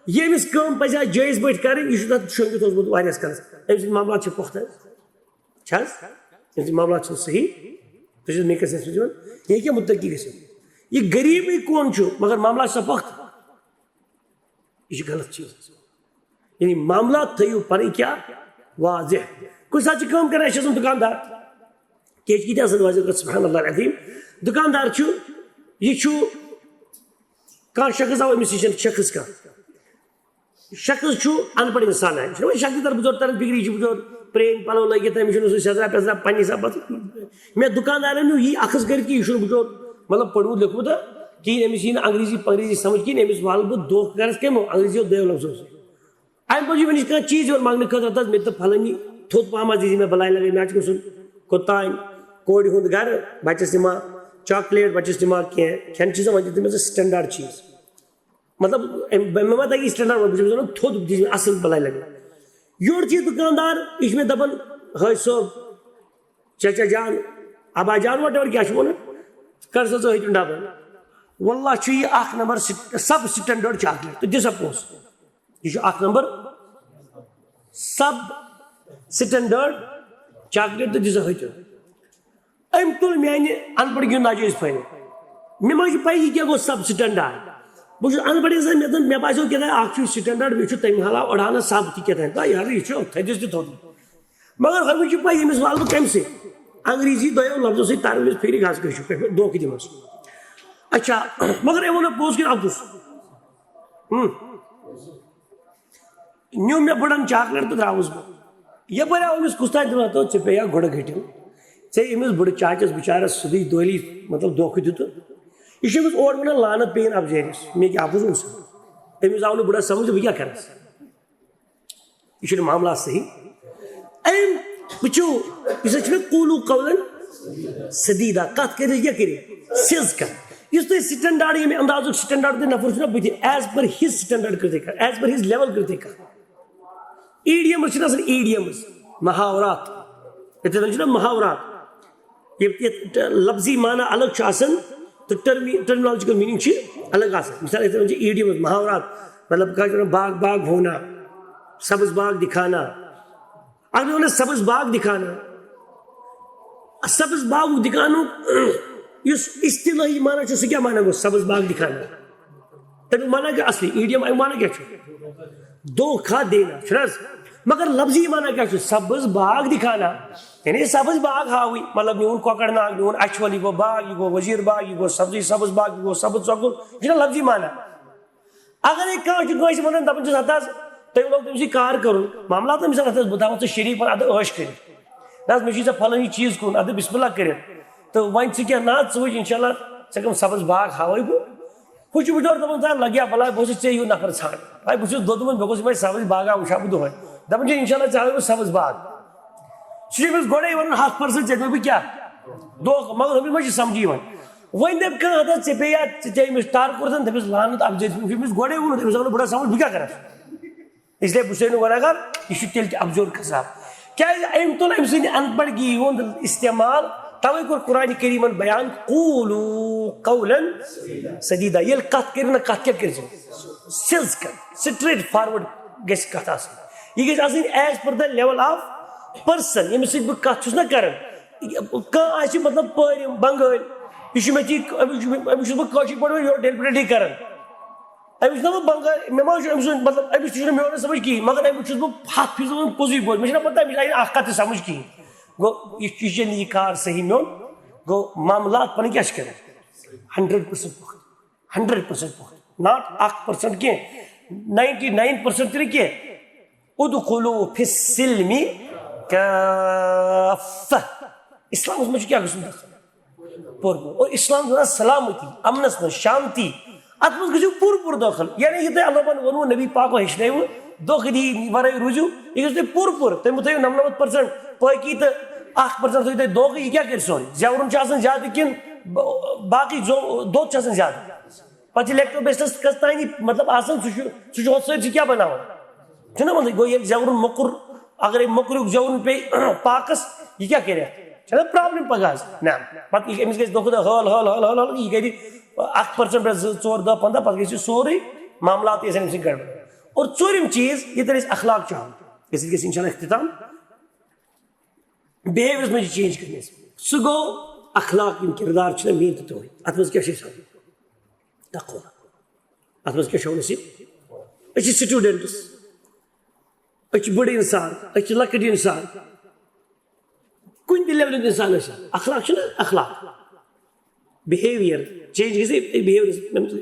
ییٚمِس کٲم پَزِ ہا جٲیِز پٲٹھۍ کَرٕنۍ، یہِ چھُ تَتھ شۄنٛگِتھ اوسمُت واریاہَس کالَس۔ أمۍ سٕنٛدۍ معاملات چھِ پۄختہٕ حظ؟ چھِ حظ؟ أمۍ سٕنٛدۍ معاملات چھِ صحیح؟ تُہۍ چھِو مےٚ کَتھ سۭتۍ وَنان؟ یہِ ہیٚکہِ مُتقی گٔژھِتھ؟ یہِ غریٖبٕے کون چھُ، مگر معاملات چھِ پۄختہٕ؟ یہِ چھُ غلط چیٖز۔ یعنی معاملات تھٲیِو پَنٕنۍ کیٛاہ واضح۔ کُنہِ ساتہٕ چھِ کٲم کَران، أسۍ چھِ آسان دُکاندار، کیٛازِ کہِ یہِ تہِ آسان واضح کَتھ، سبحان اللہ العظیم۔ دُکاندار چھُ، یہِ چھُ کانٛہہ شخص آو أمِس نِش، شخص کانٛہہ۔ شخص چھُ اَن پَڑھ اِنسان، یہِ چھُنہٕ وۄنۍ شخص تَر بُزرگ تَران فِکرِ، یہِ چھُ بُزرگ پرٛٲنۍ پَلو لٲگِتھ، أمِس چھُنہٕ سُہ سیٚزرا پیٚزرا پَننہِ حسابہٕ پَتہٕ۔ مےٚ دُکاندارَن نیوٗ یی اَکھَس کٔرِتھ کہِ یہِ چھُنہٕ بُزرگ، مطلب، پوٚرمُت لیوٚکھمُت کِہیٖنۍ، أمِس یی نہٕ انگریزی پنگریزی سمجھ کِہیٖنۍ، أمِس والہٕ بہٕ دھوکہٕ گرس کَمہِ انگریزی یو دۄیو لفظو سۭتۍ۔ اَمہِ پتہٕ چھُ مےٚ نِش کانٛہہ چیٖز یِوان منٛگنہٕ خٲطرٕ، دَپان، "مےٚ تہِ تھوٚد پہم حظ دیٖزِ مےٚ بَلاے لَگٲوِتھ، مےٚ حظ چھُ گژھُن کوٚتام، کورِ ہُنٛد گرٕ، بَچَس نِمہٕ ہا chocolate، بَچَس نِمہٕ ہا کینٛہہ کھٮ۪ن چیٖزا، وۄنۍ دِ تہٕ مےٚ ژٕ standard چیٖز۔" مطلب، أمۍ، مےٚ ما تَگہِ standard وَنُن، بہٕ چھُس أمِس وَنان، "تھوٚد دیٖزِ مےٚ اَصٕل بَلاے لَگٲوِتھ۔" یورٕ چھُ یہِ دُکاندار، یہِ چھُ مےٚ دَپان، "حٲج صٲب، چچا جان، ابا جان، whatever کیٛاہ چھُ وَنان، کر سا ژٕ ہیٚتِن ڈبہٕ۔ واللہ چھُ یہِ اکھ نمبر سٹ-، sub standard chocolate، تہٕ دِ سا پونٛسہٕ۔ یہِ چھُ اکھ نمبر sub standard chocolate، تہٕ دِ سا ہیٚتِن۔" أمۍ تُل میانہِ اَن پَڑھ کہِ ناجٲیِز فٲیدٕ۔ مےٚ ما چھِ پَے یہِ کیٛاہ گوٚو sub standard۔ بہٕ چھُس اَن پَڑھ اِنسان، مےٚ دوٚپ، مےٚ باسیٚو کیٛاہ تام اَکھ چھُ standard، بیٚیہِ چھُ تَمہِ علاوٕ اَڑان sub تہِ کیٛاہ تام۔ تہٕ یارٕ، یہِ چھُ تھٔدِس تہِ تھوٚد۔ مگر ہُمِس چھِ پَے، ییٚمِس والہٕ بہٕ کَمہِ سۭتۍ؟ انگریزی دۄیو لفظو سۭتۍ تَرٕ أمِس فِکرِ، گژھ گٔژھِو پٮ۪ٹھ دھوکہٕ دِمَس۔ اچھا، مگر أمۍ ووٚن پوٚز کِنہٕ اَپُز؟ ہُم۔ نیوٗ مےٚ بٕڑَن chocolate تہٕ درٛاوُس بہٕ۔ یَپٲرۍ آو أمِس کُس تام دِوان، تو ژےٚ پیٚیا گۄڈٕ گٔٹِو۔ ژےٚ أمِس بٕڑٕ چاچَس بِچارَس سیوٚدُے دۄہلی، مطلب، دھوکہٕ دیُتُن۔ یہِ چھُ أمِس اورٕ وَنان لعنت پیٚیِن اَپجٲرِس۔ مےٚ کیٛاہ اَپُز اوس؟ أمِس آو نہٕ بٕڑَس سَمٕجھ، بہٕ کیٛاہ کَرَس؟ یہِ چھُنہٕ معاملہ صحیح۔ أمۍ وٕچھِو، یُس أسۍ چھِ قولو قولاً سدیٖدا، کَتھ کٔرِتھ کیٛاہ کٔرِو؟ سیٚز کَتھ۔ یُس تۄہہِ standard، ییٚمہِ اندازُک standard تۄہہِ نفر چھُنہ بٕتھِ، as per his standard کٔرِو تُہۍ کَتھ، as per his level کٔرِو تُہۍ کَتھ۔ Idioms چھِنہٕ آسان، idioms، محاورات۔ ییٚتہِ زَن چھِنہ محاورات۔ ییٚتہِ، ییٚتہِ لفظی معنی الگ چھُ آسان تہٕ ٹرمی-، terminological meaning چھِ الگ آسان۔ مثال، یِتھَے کٔنۍ چھِ idioms، محاورات، مطلب، کانٛہہ چھُ وَنان، "باغ باغ ہونا، سبز باغ دکھانا۔" اگر مےٚ وَنان، "سبز باغ دکھانا"، سبز باغُک دِکانُک یُس اصطلٲحی معنی چھُ، سُہ کیٛاہ معنی گوٚو سبز باغ دِکانُک؟ تَمیُک معنی کیٛاہ اصلی؟ ایٖڈیم اَمیُک معنی کیٛاہ چھُ؟ دھوکھا دینا، چھُنہٕ حظ؟ مگر لفظی معنی کیٛاہ چھُ؟ سبز باغ دِکھانا، یعنی سبز باغ ہاوٕنۍ، مطلب، میون کۄکر ناگ، میون اچھول، یہِ گوٚو باغ، یہِ گوٚو وزیر باغ، یہِ گوٚو سبزی سبز باغ، یہِ گوٚو سبز ژۄکُل، یہِ چھُنہ لفظی معنی۔ اگرے کانٛہہ چھُ کٲنٛسہِ ونان، دپان چھُس، ہتہٕ حظ، تۄہہِ لوگ تٔمِس یہِ کار کرُن، معاملات تٔمِس سۭتۍ، ہتہٕ حظ، بہٕ تھاوَتھ ژٕ شریٖفن ادٕ عٲش کٔرِتھ۔ نہ حظ، مےٚ چھُے ژےٚ فلٲنی چیٖز کُن، ادٕ بسم اللہ کٔرِتھ۔ تہٕ وۄنۍ ژٕ کیٛاہ، نہ حظ، ژٕ وٕچھ، انشاء اللہ، ژےٚ کٕم سبز باغ ہاوے بہٕ۔ ہُہ چھُ بِچور دپان، ژٕ ہا لگیا بلاے، بہٕ اوسُس ژےٚ ہیوٗ نفر ژھانڈان۔ بھائی، بہٕ چھُس دوٚدمُت، مےٚ گوٚژھ یِمے سبز باغا وٕچھا بہٕ دۄہے۔ دپان چھُ، انشاء اللہ، ژےٚ ہاوے بہٕ سبز باغ۔ سُہ چھُ أمِس گۄڈے ونان، ہتھ پرسنٹ ژےٚ دِمہٕ بہٕ کیٛاہ؟ دھوکہٕ، مگر ہُمِس ما چھِ سمجھی یِوان۔ وۄنۍ دَپہِ کانٛہہ، ہتا ژےٚ پیٚیہِ یا، ژےٚ، ژےٚ أمِس ٹر کوٚرتھن، دٔپِس لعنت اَپزٲرۍ، أمِس گۄڈَے ووٚنُتھ، أمِس آو نہٕ بُرٕ سمجھ، بہٕ کیٛاہ کَرٕ؟ اس لیے بہٕ چھُسے نہٕ وَنان کَر، یہِ چھُ تیٚلہِ تہِ اَپزور کذاب۔ کیٛازِ أمۍ تُل أمۍ سٕنٛدِ اَن پَڑھ گی ہُنٛد استعمال، تَوَے کوٚر قرآنِ کریٖمَن بیان، "قولوا قولا سدیدا"، ییٚلہِ کَتھ کٔرِو نہ، کَتھ کیٛاہ کٔرۍزیو؟ سیٚز کَتھ، سٹریٹ فارورڈ گژھِ کَتھ آسٕنۍ۔ یہِ گژھِ آسٕنۍ as per the level of person، ییٚمِس سۭتۍ بہٕ کَتھ چھُس نہ کَران۔ کانٛہہ آسہِ مطلب پٲرِم، بنگٲلۍ، یہِ چھُ مےٚ ژےٚ، أمِس چھُ، أمِس چھُس بہٕ کٲشِر پٲٹھۍ ونان، یورٕ ڈیلبریٹلی کران۔ أمِس چھُنہ بہٕ بنگٲلۍ، مےٚ ما چھُ أمۍ سُنٛد مطلب، أمِس تہِ چھُنہٕ میون سمجھ کِہیٖنۍ، مگر أمِس چھُس بہٕ ہتھ فیٖصد ونان پوٚزُے پوٚز، مےٚ چھُنہ پتہ أمِس آیہِ نہٕ اکھ کتھ تہِ سمجھ کِہیٖنۍ۔ گوٚو، یہِ، یہِ چھُنہٕ یہِ کار صحیح میون۔ گوٚو، معاملات پنٕنۍ کیٛاہ چھِ کران؟ ہنڈریڈ پٔرسنٹ پُختہٕ، ہنڈریڈ پٔرسنٹ پُختہٕ، ناٹ اکھ پٔرسنٹ کینٛہہ، ناینٹی ناین پٔرسنٹ تہِ نہٕ کینٛہہ۔ ادخلوا فی السلم کافہ۔ اسلامس منٛز چھُ کیٛاہ گژھُن؟ پوٚر پوٚر۔ اور اسلام چھُ وَنان سلامتی، امنس منٛز، شانتی۔ اتھ منٛز گژھِو پوٗرٕ پوٗرٕ دٲخل۔ یعنی یہِ تۄہہِ اللہ پاکن ووٚنوُ، نبی پاکو ہیٚچھنٲوٕ، دھوکہٕ دی ورٲے روٗزِو۔ یہِ گژھِ تۄہہِ پوٗرٕ پوٗرٕ۔ تُہۍ مہٕ تھٲیِو نمنمتھ پٔرسنٹ پٲکی تہٕ اکھ پٔرسنٹ تھٲیِو تُہۍ دھوکہٕ۔ یہِ کیٛاہ کرِ سورُے؟ زیورُن چھُ آسان زیادٕ کِنہٕ ب-، باقٕے زو-، دۄد چھُ آسان زیادٕ؟ پتہٕ چھِ لیکٹوبیسلس کٔژ تانۍ، مطلب، آسان، سُہ چھُ، سُہ چھُ ہۄتھ سۭتۍ، سُہ کیٛاہ بناوان؟ چھُنہ، مطلب، گوٚو ییٚلہِ زیورُن موٚکُر، اگرے موٚکریُک زیورُن پیٚیہِ پاکس، یہِ کیٛاہ کرِ اتھ؟ چھَنہ پرابلم پگاہ حظ؟ نہ، پتہٕ یہِ، أمِس گژھِ دۄہ کھۄتہٕ دۄہ ہٲل، ہٲل، ہٲل، ہٲل، ہٲل، یہِ کرِ اکھ پٔرسنٹ پٮ۪ٹھ زٕ، ژور، دَہ، پنٛداہ، پتہٕ گژھِ یہِ سورُے معاملات تہِ گژھن أمۍ سٕنٛدۍ گڑبڑ۔ اور ژوٗرِم چیٖز، ییٚتٮ۪ن أسۍ اخلاق چھُ اَنُن، أسۍ گژھِ انشاءاللہ اختتام، بِہیویرس منٛز چھِ چینج کرنی اَسہِ۔ سُہ گوٚو اخلاق، یِم کردار چھِنہ میٲنۍ تہٕ تُہٕنٛدۍ۔ اتھ منٛز کیٛاہ چھِ أسۍ ہاوُن؟ تقویٰ۔ اتھ منٛز کیٛاہ چھِ ہاوُن اَسہِ؟ أسۍ چھِ سٹوڈنٹس، أسۍ چھِ بٔڑۍ انسان، أسۍ چھِ لۄکٕٹۍ انسان، کُنہِ تہِ لیولہِ ہُنٛد انسان ٲسِن، اخلاق چھُنہ اخلاق، بِہیویئر چینج گژھِ بِہیویئرس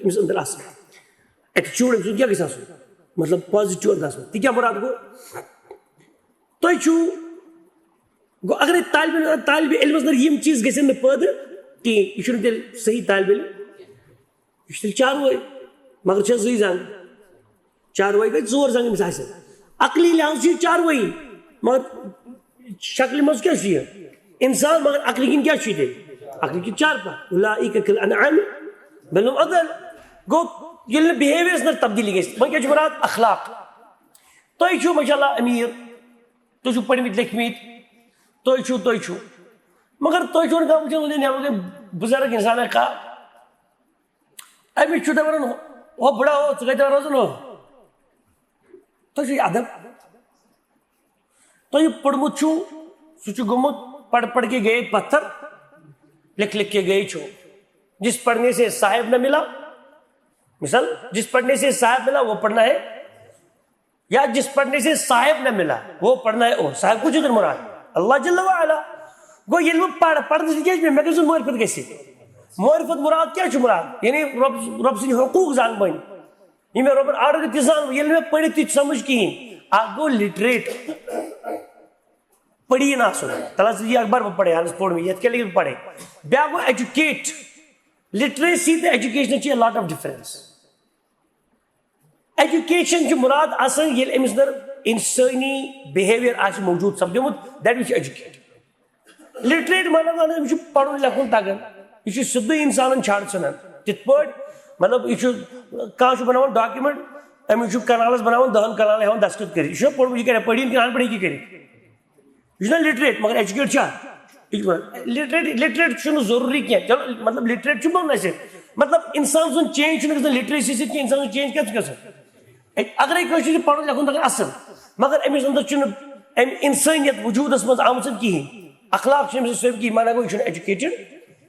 أمِس أنٛدر آسٕنۍ۔ ایٹیچیوڈ أمۍ سُنٛد کیٛاہ گژھِ آسُن؟ مطلب، پازیٹیو انداز منٛز۔ تہِ کیٛاہ مُراد گوٚو؟ تۄہہِ چھُو، گوٚو، اگرے طالبہِ، طالبہِ علمس اندر یِم چیٖز گژھن نہٕ پٲدٕ کِہیٖنۍ، یہِ چھُنہٕ تیٚلہِ صحیح طالبہِ علم۔ یہِ چھُ تیٚلہِ چاروٲے، مگر چھِ زٕے زنٛگ۔ چاروٲے گٔے ژور زنٛگ أمِس آسن۔ عقلی لحاظ چھُ یہِ چاروٲیی، مگر شکلہِ منٛز کیٛاہ چھُ یہِ؟ انسان، مگر عقلہِ کِنۍ کیٛاہ چھُ یہِ تیٚلہِ؟ عقلہِ کِنۍ چارپاے۔ اولئک کالانعام بل هم اضل۔ گوٚو، ییٚلہِ نہٕ بِہیویئرس منٛز تبدیٖلی گژھِ، وۄنۍ کیٛاہ چھُ مُراد؟ اخلاق۔ تُہۍ چھِو ماشاء اللہ امیر، تُہۍ چھِو پٔرمٕتۍ لیکھمٕتۍ، تُہۍ چھِو، تُہۍ چھِو، مگر تُہۍ چھِو نہٕ کانٛہہ وٕچھان، وٕنہِ نٮ۪بر کَنہِ بُزرگ اِنسان اکھ کانٛہہ، أمِس چھُ دَپان، "ہو بٕڑا ہو، ژٕ کَتہِ روزان ہو؟" تۄہہِ چھُ یہِ ادب۔ تۄہہِ یہِ پوٚرمُت چھُو، سُہ چھُ گوٚمُت، "پڑھ پڑھ کے گئے پتھر، لکھ لکھ کے گئے چور۔" جس پڑھنے سے صاحب نہ ملا، مثال، جس پڑھنے سے صاحب ملا، وہ پڑھنا ہے، یا جس پڑھنے سے صاحب نہ ملا، وہ پڑھنا ہے اور۔ صاحب کُس چھُ تیٚلہِ مُراد؟ اللہ جل وعلا۔ گوٚو، ییٚلہِ بہٕ پَرٕ، پَرنہٕ سۭتۍ کیٛاہ چھُ مےٚ، مےٚ گژھِ معرفت گژھِ۔ معرفت مُراد کیٛاہ چھُ مُراد؟ یعنی رۄب، رۄب سٕنٛدۍ حقوٗق زانہٕ بہٕ۔ یہِ مےٚ رۄبَن آرڈر دِژ، زانہٕ بہٕ۔ ییٚلہِ مےٚ پٔرِتھ تہِ چھُ سَمٕجھ کِہیٖنۍ، اَکھ گوٚو لِٹریٹ، پٔڑھی نہٕ آسُن۔ تَلہٕ حظ یہِ اخبار بہٕ پَرے، اَہَن حظ پوٚر مےٚ، یَتھ کیٛاہ لیکھِ بہٕ پَرے۔ بیٛاکھ گوٚو ایجوکیٹ۔ لِٹریسی تہٕ ایجوکیشنَس چھِ a lot of difference۔ Education چھُ مُراد آسان، ییٚلہِ أمِس اندر انسٲنی بِہیویئر آسہِ موجود سپدیومُت، that which educate۔ لِٹریٹ مطلب گوٚو، أمِس چھُ پَرُن لیکھُن تَگان، یہِ چھُ سیوٚدُے اِنسانَن چھانہٕ ژھٕنان۔ تِتھ پٲٹھۍ، مطلب، یہِ چھُ، کانٛہہ چھُ بَناوان ڈاکیومینٹ، أمِس چھُ کَنالَس بَناوان، دَہَن کَنالَن ہٮ۪وان دستخط کٔرِتھ، یہِ چھُنہ پوٚرمُت، یہِ کَرِ پٔڑِتھ کِنہٕ اَن پَڑٕے کِتھ کٔرِتھ؟ یہِ چھُنہ لِٹریٹ، مگر ایجوکیٹ چھا؟ یہِ چھُ وَنان، لِٹریٹ، لِٹریٹ چھُنہٕ ضروٗری کینٛہہ۔ چلو، مطلب، لِٹریٹ چھُ بَنُن اَسہِ۔ مطلب، اِنسان سُنٛد چینج چھُنہٕ گژھان لِٹریسی سۭتۍ کینٛہہ، اِنسان سُنٛد چینج کیٛاہ چھُ گژھان؟ اے، اگرے کٲنٛسہِ چھُ پَرُن لیکھُن تَگان اَصٕل، مگر أمِس اندر چھُنہٕ اَمہِ اِنسٲنیت وجوٗدَس منٛز آمٕژ کِہیٖنۍ۔ اخلاق چھُ أمِس سۭتۍ کِہیٖنۍ، معنی گوٚو، یہِ چھُنہٕ ایجوکیٹڈ،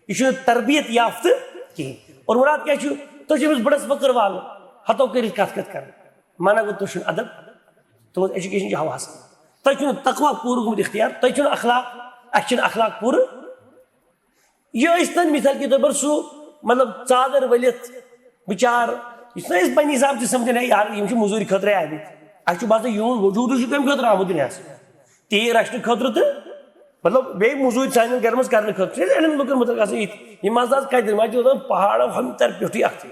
یہِ چھُنہٕ تربیت یافتہٕ کِہیٖنۍ۔ اور مراد کیٛاہ چھُ؟ تُہۍ چھِو أمِس بٔڑَس وٕکٕر والہٕ، ہَتو کٔرِتھ کَتھ کَتھ کَران۔ معنی گوٚو، تُہۍ چھُنہٕ ادب، تُہٕنٛز ایجوکیشن چھِ ہَوہَس۔ تۄہہِ چھُنہٕ تقویٰ پوٗرٕ گوٚمُت اختیار، تۄہہِ چھُنہٕ اخلاق، اَسہِ چھِنہٕ اخلاق پوٗرٕ۔ یہِ ٲسۍ تن مثال کے طور پر سُہ، مطلب، ژادر ؤلِتھ بِچار، یُس نہٕ أسۍ پننہِ حساب تہِ سمجھان، ہے یار، یِم چھِ مٔزوٗرِ خٲطرَے آمٕتۍ۔ اَسہِ چھُ باسان، یِہُنٛد وجوٗدٕے چھُ کَمہِ خٲطرٕ آمُت دُنیاہَس؟ تیٖر رَچھنہٕ خٲطرٕ تہٕ، مطلب، بیٚیہِ مٔزوٗرۍ سانٮ۪ن گَرَن منٛز کَرنہٕ خٲطرٕ۔ چھِ اَسہِ اَنٮ۪ن لُکَن مُتعلِق آسان یِتھۍ، یِم آز آز کَتہِ دِن؟ وۄنۍ چھِ روزان پہاڑو ہمتر پٮ۪ٹھٕے اَکھتُے۔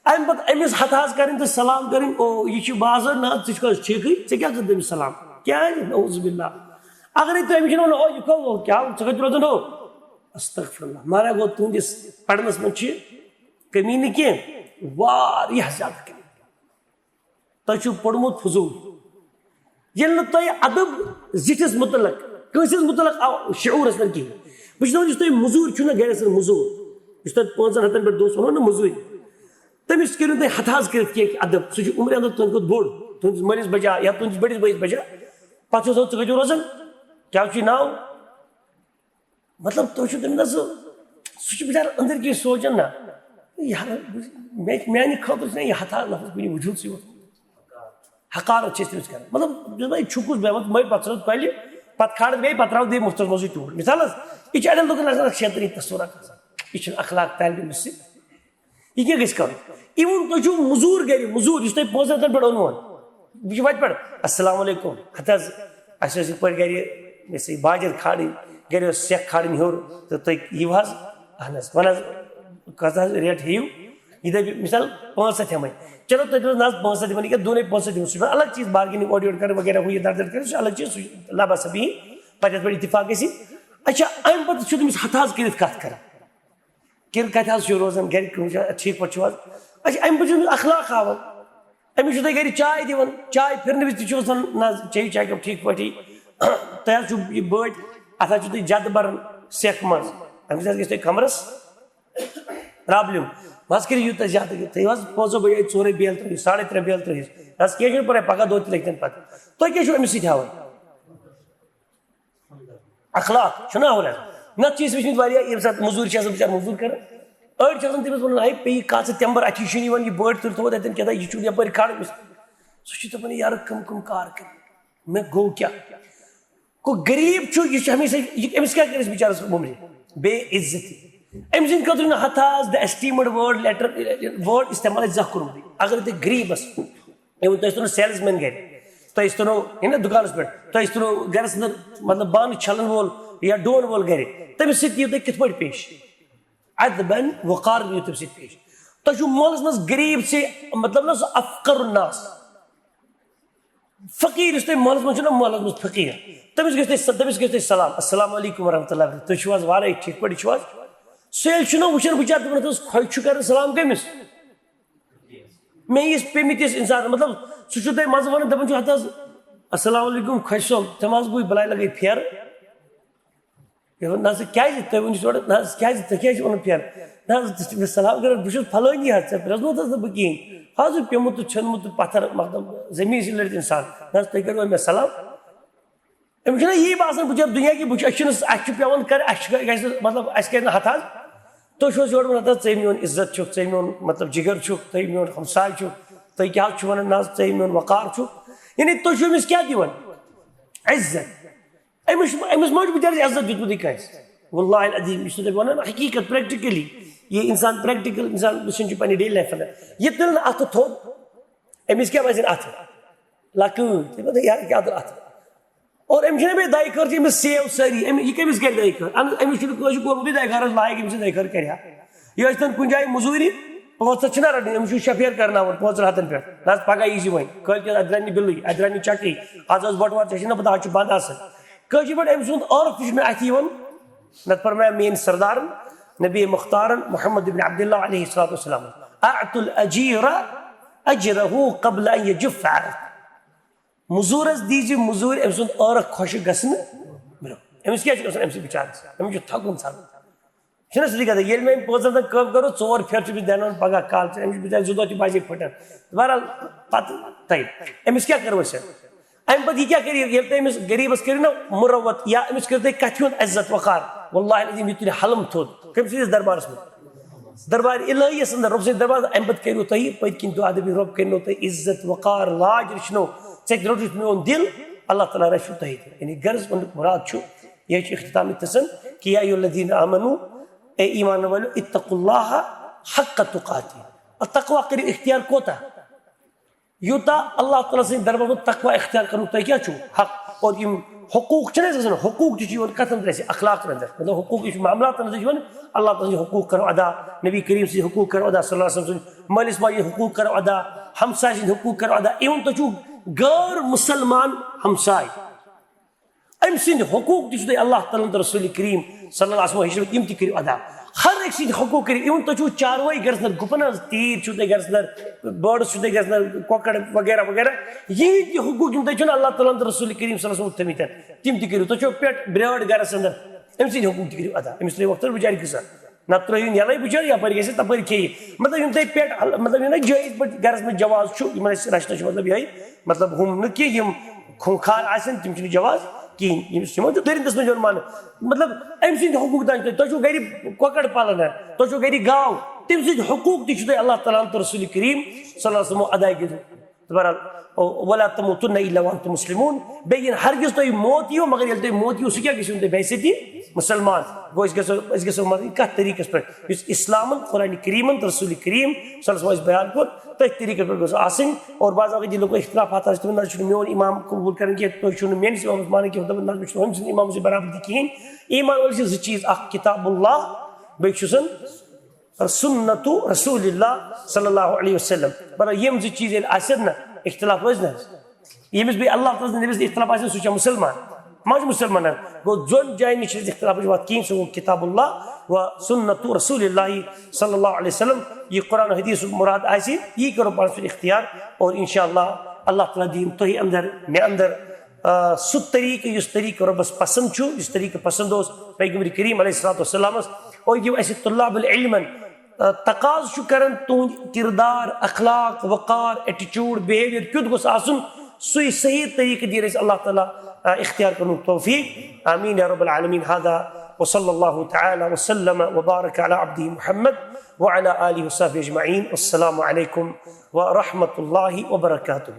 اَمہِ پَتہٕ أمِس ہَتھ آز کَرٕنۍ تہٕ سلام کَرٕنۍ، او، یہِ چھُ باسان، نہ، ژٕ چھُکھ حظ ٹھیٖکٕے؟ ژےٚ کیٛاہ کٔرتھ أمِس سلام؟ کیٛازِ؟ نعوذ باللہ۔ اگرے تُہۍ أمِس چھِنہٕ وَنان، او، یہِ کیٛاہ گوٚو؟ کیٛاہ، ژٕ کَتہِ روزان ہو؟ استغفر اللہ۔ مانا گوٚو، تُہٕنٛدِس پَرنَس منٛز چھِ کٔمی نہٕ کینٛہہ، واریاہ زیادٕ کٔمی۔ تۄہہِ چھُو پوٚرمُت فضوٗل۔ ییٚلہِ نہٕ تۄہہِ ادب زِٹھِس مُتعلق، کٲنٛسہِ ہٕنٛز مُتعلق آو شعوٗرس منٛز کِہیٖنۍ۔ بہٕ چھُس دَپان، یُس تۄہہِ مٔزوٗر چھُو نہ گرس منٛز مٔزوٗر، یُس تۄہہِ پانٛژن ہَتن پٮ۪ٹھ دۄہس وَنو نہ مٔزوٗرۍ، تٔمِس کٔرِو تُہۍ ہتھ حظ کٔرِتھ کینٛہہ ادب۔ سُہ چھُ عمرِ اندر تُہنٛدِ کھۄتہٕ بوٚڑ، تُہنٛدِس مٲلِس بجا یا تُہنٛدِس بٔڑِس بٲیِس بجا۔ پتہٕ چھُ آسان، ژٕ کتہِ روزان؟ کیٛاہ چھُے ناو؟ مطلب، تُہۍ چھِو تٔمِس دَپان، سُہ، سُہ چھُ بِچارٕ أنٛدٕرۍ کِنۍ سونٛچان، نہ، یارٕ، مےٚ، میٛانہِ خٲطرٕ چھُنہٕ یہِ ہتھا لفظ کُنہِ وجوٗدسٕے یوت۔ حقارت چھِ أسۍ تٔمِس کران۔ مطلب، یُس بہٕ چھُکُس، بہٕ وَنہٕ، مٔرۍ پَتہٕ ژھٕنَس کۄلہِ، پَتہٕ کھالَس بیٚیہِ، پَتہٕ ترٛاوٕ بیٚیہِ مُفتَس منٛزٕے توٗرۍ۔ مثال حظ، یہِ چھِ اَڑٮ۪ن لُکَن آسان اَکھ شیطٲنی تصوُر اَکھ آسان۔ یہِ چھُنہٕ اخلاق طالبہِ علمَس سۭتۍ۔ یہِ کیٛاہ گژھِ کَرُن؟ Even تُہۍ چھِو مٔزوٗر گَرِ، مٔزوٗر، یُس تۄہہِ پانٛژَن ہَتَن پٮ۪ٹھ اوٚنوُ۔ یہِ چھُ وَتہِ پٮ۪ٹھ، "السلام علیکم، ہَتہٕ حظ، اَسہِ ٲس یِتھ پٲٹھۍ گَرِ، مےٚ ٲسٕے باجِر کھالٕنۍ، گَرِ ٲس سٮ۪کھ کھالٕنۍ ہیوٚر، تہٕ تُہۍ یِیِو حظ؟" "اَہَن حظ۔" "وَن حظ، کۭژاہ حظ ریٹ ہیٚیِو؟" یہِ دَپہِ، مثال، "پانٛژھ ہَتھ ہٮ۪مَے۔" چلو، تُہۍ دِیِو حظ، نہ حظ، پانٛژھ ہَتھ دِوان، یہِ کیٛاہ، دۄنٕے پانٛژھ ہَتھ دِوان، سُہ چھُ الگ چیٖز، بارگیننگ اورٕ یورٕ کَرٕنۍ وغیرہ، ہُہ یہِ دَر دَر کَرٕنۍ، سُہ چھُ الگ چیٖز، سُہ چھُ لَبَس بیٚیہِ، پَتہٕ یَتھ پٮ۪ٹھ اتفاق گژھِ، اچھا، اَمہِ پَتہٕ چھُ تٔمِس ہَتھ حظ کٔرِتھ کَتھ کَران۔ کِنہٕ کَتہِ حظ چھُو روزان، گَرِ کٔمِس چھُ ٹھیٖک پٲٹھۍ چھُو حظ؟ اچھا، اَمہِ پَتہٕ چھُ أمِس اخلاق ہاوان۔ أمِس چھُو تُہۍ گَرِ چاے دِوان، چاے پھِرنہٕ وِزِ تہِ چھُ آسان، نہ حظ، چیٚیِو چاے کَپ ٹھیٖک پٲٹھی۔ تۄہہِ حظ چھُو یہِ بٔٹۍ، اَتھ حظ چھُو تُہۍ زیادٕ بَران سٮ۪کھ منٛز۔ اَمہِ سۭتۍ حظ گژھِ تۄہہِ کَمرَس پرابلم۔ وۄنۍ حظ کٔرِو یوٗتاہ زیادٕ، تُہۍ حظ پانٛژو بَجے ژورَے بیل ترٲیِو، ساڑے ترٛےٚ بیل ترٲیِو۔ نہ حظ، کینٛہہ چھُنہٕ پَرواے، پَگاہ دۄہ تہِ لَگہِ تَمہِ پَتہٕ۔ تُہۍ کیٛاہ چھُو أمِس سۭتۍ ہاوان؟ اخلاق چھُنہ ہُران۔ نتہٕ چھِ أسۍ وٕچھمٕتۍ واریاہ، ییٚمہِ ساتہٕ مٔزوٗرۍ چھِ آسان، بِچارٕ مٔزوٗر کران، أڑۍ چھِ آسان تٔمِس وَنان، "ہے، پیٚیہِ کَتھ ژٕ تَمہِ بَرٕ اَتھی چھُنہٕ یِوان، یہِ بٔڑۍ تُل تھوٚوُتھ اَتٮ۪ن کیٛاہ تام، یہِ چھُنہٕ یَپٲرۍ کھالُن أمِس۔" سُہ چھُ دَپان، "یارٕ، کٕم کٕم کار کٔرۍ، مےٚ گوٚو کیٛاہ؟" گوٚو غریٖب چھُ، یہِ چھُ ہمیشہ، یہِ، أمِس کیٛاہ کٔرِس بِچارَس بُمرِ؟ بے عزتی۔ أمۍ سٕنٛدِ خٲطرٕ نہٕ ہتاز، the esteemed word، letter، word استعمال اَسہِ زانٛہہ کوٚرمُتٕے۔ اگر تُہۍ غریٖبَس، یہِ ووٚن، تۄہہِ ٲسۍ تُلُن salesman گرِ، تۄہہِ ٲسۍ تُلُن، یہِ نا دُکانَس پٮ۪ٹھ، تۄہہِ ٲسۍ تُلُن گرَس اندر، مطلب، بانہٕ چھَلَن وول یا ڈُوَن وول گرِ، تٔمِس سۭتۍ یِیِو تُہۍ کِتھ پٲٹھۍ پیش؟ ادبن وقار یِیِو تٔمِس سۭتۍ پیش۔ تۄہہِ چھُو محلَس منٛز غریٖب سے، مطلب، نا، سُہ افقر الناس، فقیٖر، یُس تۄہہِ محلَس منٛز چھُو نا، محلَس منٛز فقیٖر، تٔمِس گژھِ تۄہہِ، تٔمِس گژھِ تۄہہِ سلام، "السلام علیکم ورحمۃ اللہ وبرکاتہ، تُہۍ چھِو حظ وارے ٹھیٖک پٲٹھۍ چھِو حظ؟" سُہ ییٚلہِ چھُنہ وٕچھان، بہٕ چھا تِمن دَپان، خۄش چھُ کران سلام کٔمِس؟ مےٚ یِس پیٚمٕتِس اِنسان، مطلب، سُہ چھُ تۄہہِ منٛزٕ وَنان، دَپان چھُ، "ہَتہٕ حظ، السلام علیکم خۄش صٲب، ژےٚ ما حظ گوٚوُے بَلاے لَگے پھیرٕ؟" مےٚ ووٚن، "نہ حظ، کیٛازِ؟ تُہۍ ؤنِو یورٕ، نہ حظ، کیٛازِ؟ تُہۍ کیٛازِ چھِو وَنان پھیرٕ؟ نہ حظ، ژٕ چھُکھ مےٚ سلام کران، بہٕ چھُس پھلٲنی حظ، ژےٚ پرٛزنوتھَس نہٕ بہٕ کِہیٖنۍ۔ آز چھُ پیوٚمُت تہٕ ژھیوٚنمُت تہٕ پَتھر، مطلب، زٔمیٖن سۭتۍ لٔڑِتھ اِنسان۔ نہ حظ، تُہۍ کٔرِو مےٚ سلام۔" أمِس چھُنہ یی باسان، بہٕ چھُس دُنیا کی، بہٕ چھُس، اَسہِ چھُنہٕ، اَسہِ چھُ پٮ۪وان کَرٕنۍ، اَسہِ چھُ، گژھِ نہٕ، مطلب، اَسہِ کَرِ نہٕ ہَتھ حظ۔ تُہۍ چھِو حظ یورٕ وَنان، "ہَتہٕ حظ، ژےٚ میون عزت چھُکھ، ژےٚ میون، مطلب، جِگر چھُکھ، تُہۍ میون ہمساے چھُکھ، تُہۍ کیٛاہ حظ چھِو وَنان، نہ حظ، ژےٚ میون وقار چھُکھ؟" یعنی تُہۍ چھِو أمِس کیٛاہ دِوان؟ عزت۔ أمِس چھُ، أمِس ما چھُ بِچارَس عزت دیُتمُتٕے کٲنٛسہِ؟ واللہ العظیم، یہِ چھُس تۄہہِ وَنان حقیٖقت، practically۔ یہِ اِنسان practical اِنسان وٕچھان چھُ پنٛنہِ daily life اندر۔ یہِ تُلہِ نہٕ اَتھٕ تھوٚد، أمِس کیٛاہ پَزِ اَتھٕ؟ لَکۭر۔ تٔمۍ ووٚن، "یارٕ، کیٛاہ تُل اَتھٕ؟" اور أمِس چھِنہ بیٚیہِ دَے خٲر چھِ أمِس save سٲری۔ أمۍ، یہِ کٔمِس کَرِ دَے خٲر؟ اَنہٕ أمِس چھُنہٕ کٲنٛسہِ کوٚرمُتٕے دَے خٲرَس لایق، أمِس چھِ دَے خٲر کَرِ ہا۔ یہِ ٲسۍ تَن کُنہِ جایہِ مٔزوٗرِ، پانٛژھ ہَتھ چھِنہ رَٹٕنۍ، أمِس چھُ شفیر کَرناوُن پانٛژَن ہَتَن پٮ۪ٹھ۔ نہ حظ، پَگاہ یی زِ وۄنۍ، کٲلۍ کٮ۪تھ اَتھ درٛاے نہٕ بِلٕے، اَتھ درٛاے نہٕ چَکٕے، آز ٲس بَٹوار، ژےٚ چھِنہ پَتہ، آز چھُ بنٛد آسان۔ کٲشِر پٲٹھۍ أمۍ سُنٛد عٲرَق تہِ چھُنہٕ اَتھِ یِوان۔ نَتہٕ فرمایا میٛٲنۍ سردارَن، نبی مختارَن، محمد ابن عبداللہ علیہ الصلوۃ والسلام، "اعطوا الاجیر اجرہ قبل ان یجف عرق۔" مٔزوٗرَس دیٖزِ مٔزوٗرۍ أمۍ سُنٛد عٲرَق خۄشٕک گژھنہٕ برٛونٛہہ۔ أمِس کیٛاہ چھُ گژھان اَمہِ سۭتۍ بِچارَس؟ أمِس چھُ تھَکُن ژَلان۔ چھُنہ سُہ تہِ گژھان، ییٚلہِ مےٚ أمۍ پانٛژَن دۄہَن کٲم کٔر، ژور پھِرِ چھُ أمِس دٮ۪ناوُن پَگاہ کالہٕ ژےٚ، أمِس چھُ بِچارَس زٕ دۄہ تہِ بَجے پھٕٹان۔ بہرحال، پَتہٕ تۄہہِ، أمِس کیٛاہ کَرو أسۍ؟ امہِ پتہٕ یہِ کیٛاہ کٔرِو؟ ییٚلہِ تُہۍ أمِس غریٖبس کٔرِو نا مُروت یا أمِس کٔرِو تُہۍ کتھِ ہُنٛد عزت وقار، واللہ العظیم یہِ تُلہِ حلم تھوٚد۔ کٔمۍ سٕنٛدِس دربارس منٛز؟ دربار الہیس اندر، رۄب سٕنٛدِس دربارس۔ امہِ پتہٕ کٔرِو تُہۍ پٔتۍ کِنۍ دُعا، دٔپِو، رۄب کٔرِنو تۄہہِ عزت وقار، لاج رچھنو، ژےٚ تہِ روٚٹُتھ میون دِل، اللہ تعالیٰ رچھِو تۄہہِ تہِ۔ یعنی غرض ونُک مُراد چھُ، یہِ چھُ اختتام تسن کہ یا ایھا الذین آمنو، اے ایمان والو، اتقوا اللہ حق تقاتی، تقوا کٔرِو اختیار۔ کوتاہ؟ یوٗتاہ اللہ تعالیٰ سٕنٛدِ دربار منٛز تقوی اختیار کرنُک تۄہہِ کیٛاہ چھُو حق؟ اور یِم حقوٗق چھِنہٕ اَسہِ آسان، حقوٗق تہِ چھِ یِوان کَتھ اندر اَسہِ؟ اخلاقن اندر، مطلب حقوٗق، یہِ چھُ معاملاتن اندر چھُ یِوان۔ اللہ تعالیٰ سٕنٛدِ حقوٗق کرو ادا، نبی کریم سٕنٛدِ حقوٗق کرو ادا، صلی اللہ علیہ وسلم سٕنٛدِ مٲلِس ماجہِ ہٕنٛدۍ حقوٗق کرو ادا، ہمسایہِ سٕنٛدِ حقوٗق کرو ادا، even تۄہہِ چھُو غٲر مُسلمان ہمسایہِ، أمۍ سٕنٛدۍ حقوٗق تہِ چھُ تۄہہِ اللہ تعالیٰ ہن تہٕ رسول کریم صلی اللہ علیہ وسلم ہیٚچھنٲومٕتۍ، یِم تہِ کٔرِو ادا۔ ہر أکۍ سٕنٛدۍ حقوٗق کٔرِو، even تۄہہِ چھُو چاروٲے گرس اندر، گُپن ہٕنٛز تیٖر چھُو تۄہہِ گرس اندر، birds چھُو تۄہہِ گرس اندر، کۄکر وغیرہ وغیرہ، یِہِنٛدۍ تہِ حقوٗق یِم تۄہہِ چھُو نہ اللہ تعالیٰ ہن تہٕ رسول کریم صلی اللہ علیہ وسلم تھٲومٕتۍ، تِم تہِ کٔرِو۔ تۄہہِ چھُو pet، بیٲر گرس اندر، أمۍ سٕنٛدۍ حقوٗق تہِ کٔرِو ادا، أمِس ترٲیِو وقتس بجارِ غذا۔ نتہٕ ترٲیِو یَلَے بِچٲرۍ، یَپٲرۍ گژھِ تَپٲرۍ کھیٚیہِ۔ مطلب، یِم تۄہہِ pet، مطلب، یِم نہ جٲیِز پٲٹھۍ گرَس منٛز جواز چھُ، یِمَن أسۍ رَچھنَس چھُ، مطلب، یِہوٚے، مطلب، ہُم نہٕ کینٛہہ، یِم خوٗنخار آسن، تِم چھِنہٕ جواز کِہیٖنۍ۔ یِم چھِ یِوان تہِ دٔرِندَس منٛز یِوان ماننہٕ۔ مطلب، أمۍ سٕنٛدۍ حقوٗق دَنٛد چھِ تۄہہِ، تۄہہِ چھُو گَرِ کۄکَر پالان، تۄہہِ چھُو گَرِ گاو، تٔمۍ سٕنٛدۍ حقوٗق تہِ چھُو تۄہہِ اللہ تعالیٰ ہَن تہٕ رسول کریم صلی اللہ علیہ وسلم ادا کٔرِتھ۔ تہٕ بہرحال، ولا تموتن الا وانتم مسلمون، بیٚیہِ یِن ہرگز تۄہہِ موت یِیو، مگر ییٚلہِ تۄہہِ موت یِیو، سُہ کیٛاہ گژھِ یُن تۄہہِ؟ بے عزتی مسلمان۔ گوٚو، أسۍ گژھو، أسۍ گژھو مطلب کتھ طریٖقس پٮ۪ٹھ؟ یُس اسلامن، قرآن کریٖمن تہٕ رسول کریم صلی اللہ علیہ وسلم اَسہِ بیان کوٚر، تٔتھۍ طریٖقس پٮ۪ٹھ گوٚژھ آسٕنۍ۔ اور بعض اوقات یہِ لوٗکو اختلافات آسہِ، تِمن نہ چھُنہٕ میون امام قبول کران کینٛہہ، تُہۍ چھِو نہٕ میٲنِس امامس مانان کینٛہہ، دَپان، نہ، مےٚ چھُنہٕ أمۍ سٕنٛدِ امامس سۭتۍ برابردی کِہیٖنۍ۔ ایمان وٲلۍ چھِ زٕ چیٖز، اکھ کتاب اللہ، بیٚیہِ چھُ سُن سنت رسول اللہ صلی اللہ علیہ وسلم۔ مطلب، یِم زٕ چیٖز ییٚلہِ آسن نہ، اختلاف روزِ نہ حظ۔ ییٚمِس بیٚیہِ اللہ تعالیٰ سٕنٛدِ نبی سۭتۍ اختلاف آسہِ، سُہ چھا مُسلمان؟ ما چھُ مُسلمان؟ گوٚو، ژۄن جاین نِش چھِ اَسہِ اختلافٕچ وَتھ کِہیٖنۍ، سُہ گوٚو کتاب اللہ و سنت رسول اللہ صلی اللہ علیہ وسلم۔ یہِ قرآن حدیث مُراد آسہِ، یی کَرو پانَس پٮ۪ٹھ اختیار۔ اور انشاءاللہ اللہ تعالیٰ دِیِن تۄہہِ اندر، مےٚ اندر، آ، سُہ طریٖقہٕ، یُس طریٖقہٕ رۄبَس پسنٛد چھُ، یُس طریٖقہٕ پسنٛد اوس پیغمبر کریم علیہ الصلوۃ والسلامَس۔ اور یِم اَسہِ طلاب العلمن، آ، تقاضہٕ چھُ کران، تُہُنٛد کردار، اخلاق، وقار، attitude، behaviour کیُتھ گوٚژھ آسُن، سُے صحیح طریٖقہٕ دِیِن اَسہِ اللہ تعالیٰ، آ، اختیار کرنُک توفیق۔ آمین یا رب العالمین۔ هذا وصلی اللہ تعالیٰ وسلم وبارک علی عبدہ محمد وعلی آلہ وصحبہ اجمعین۔ السلام علیکم ورحمۃ اللہ وبرکاتہ۔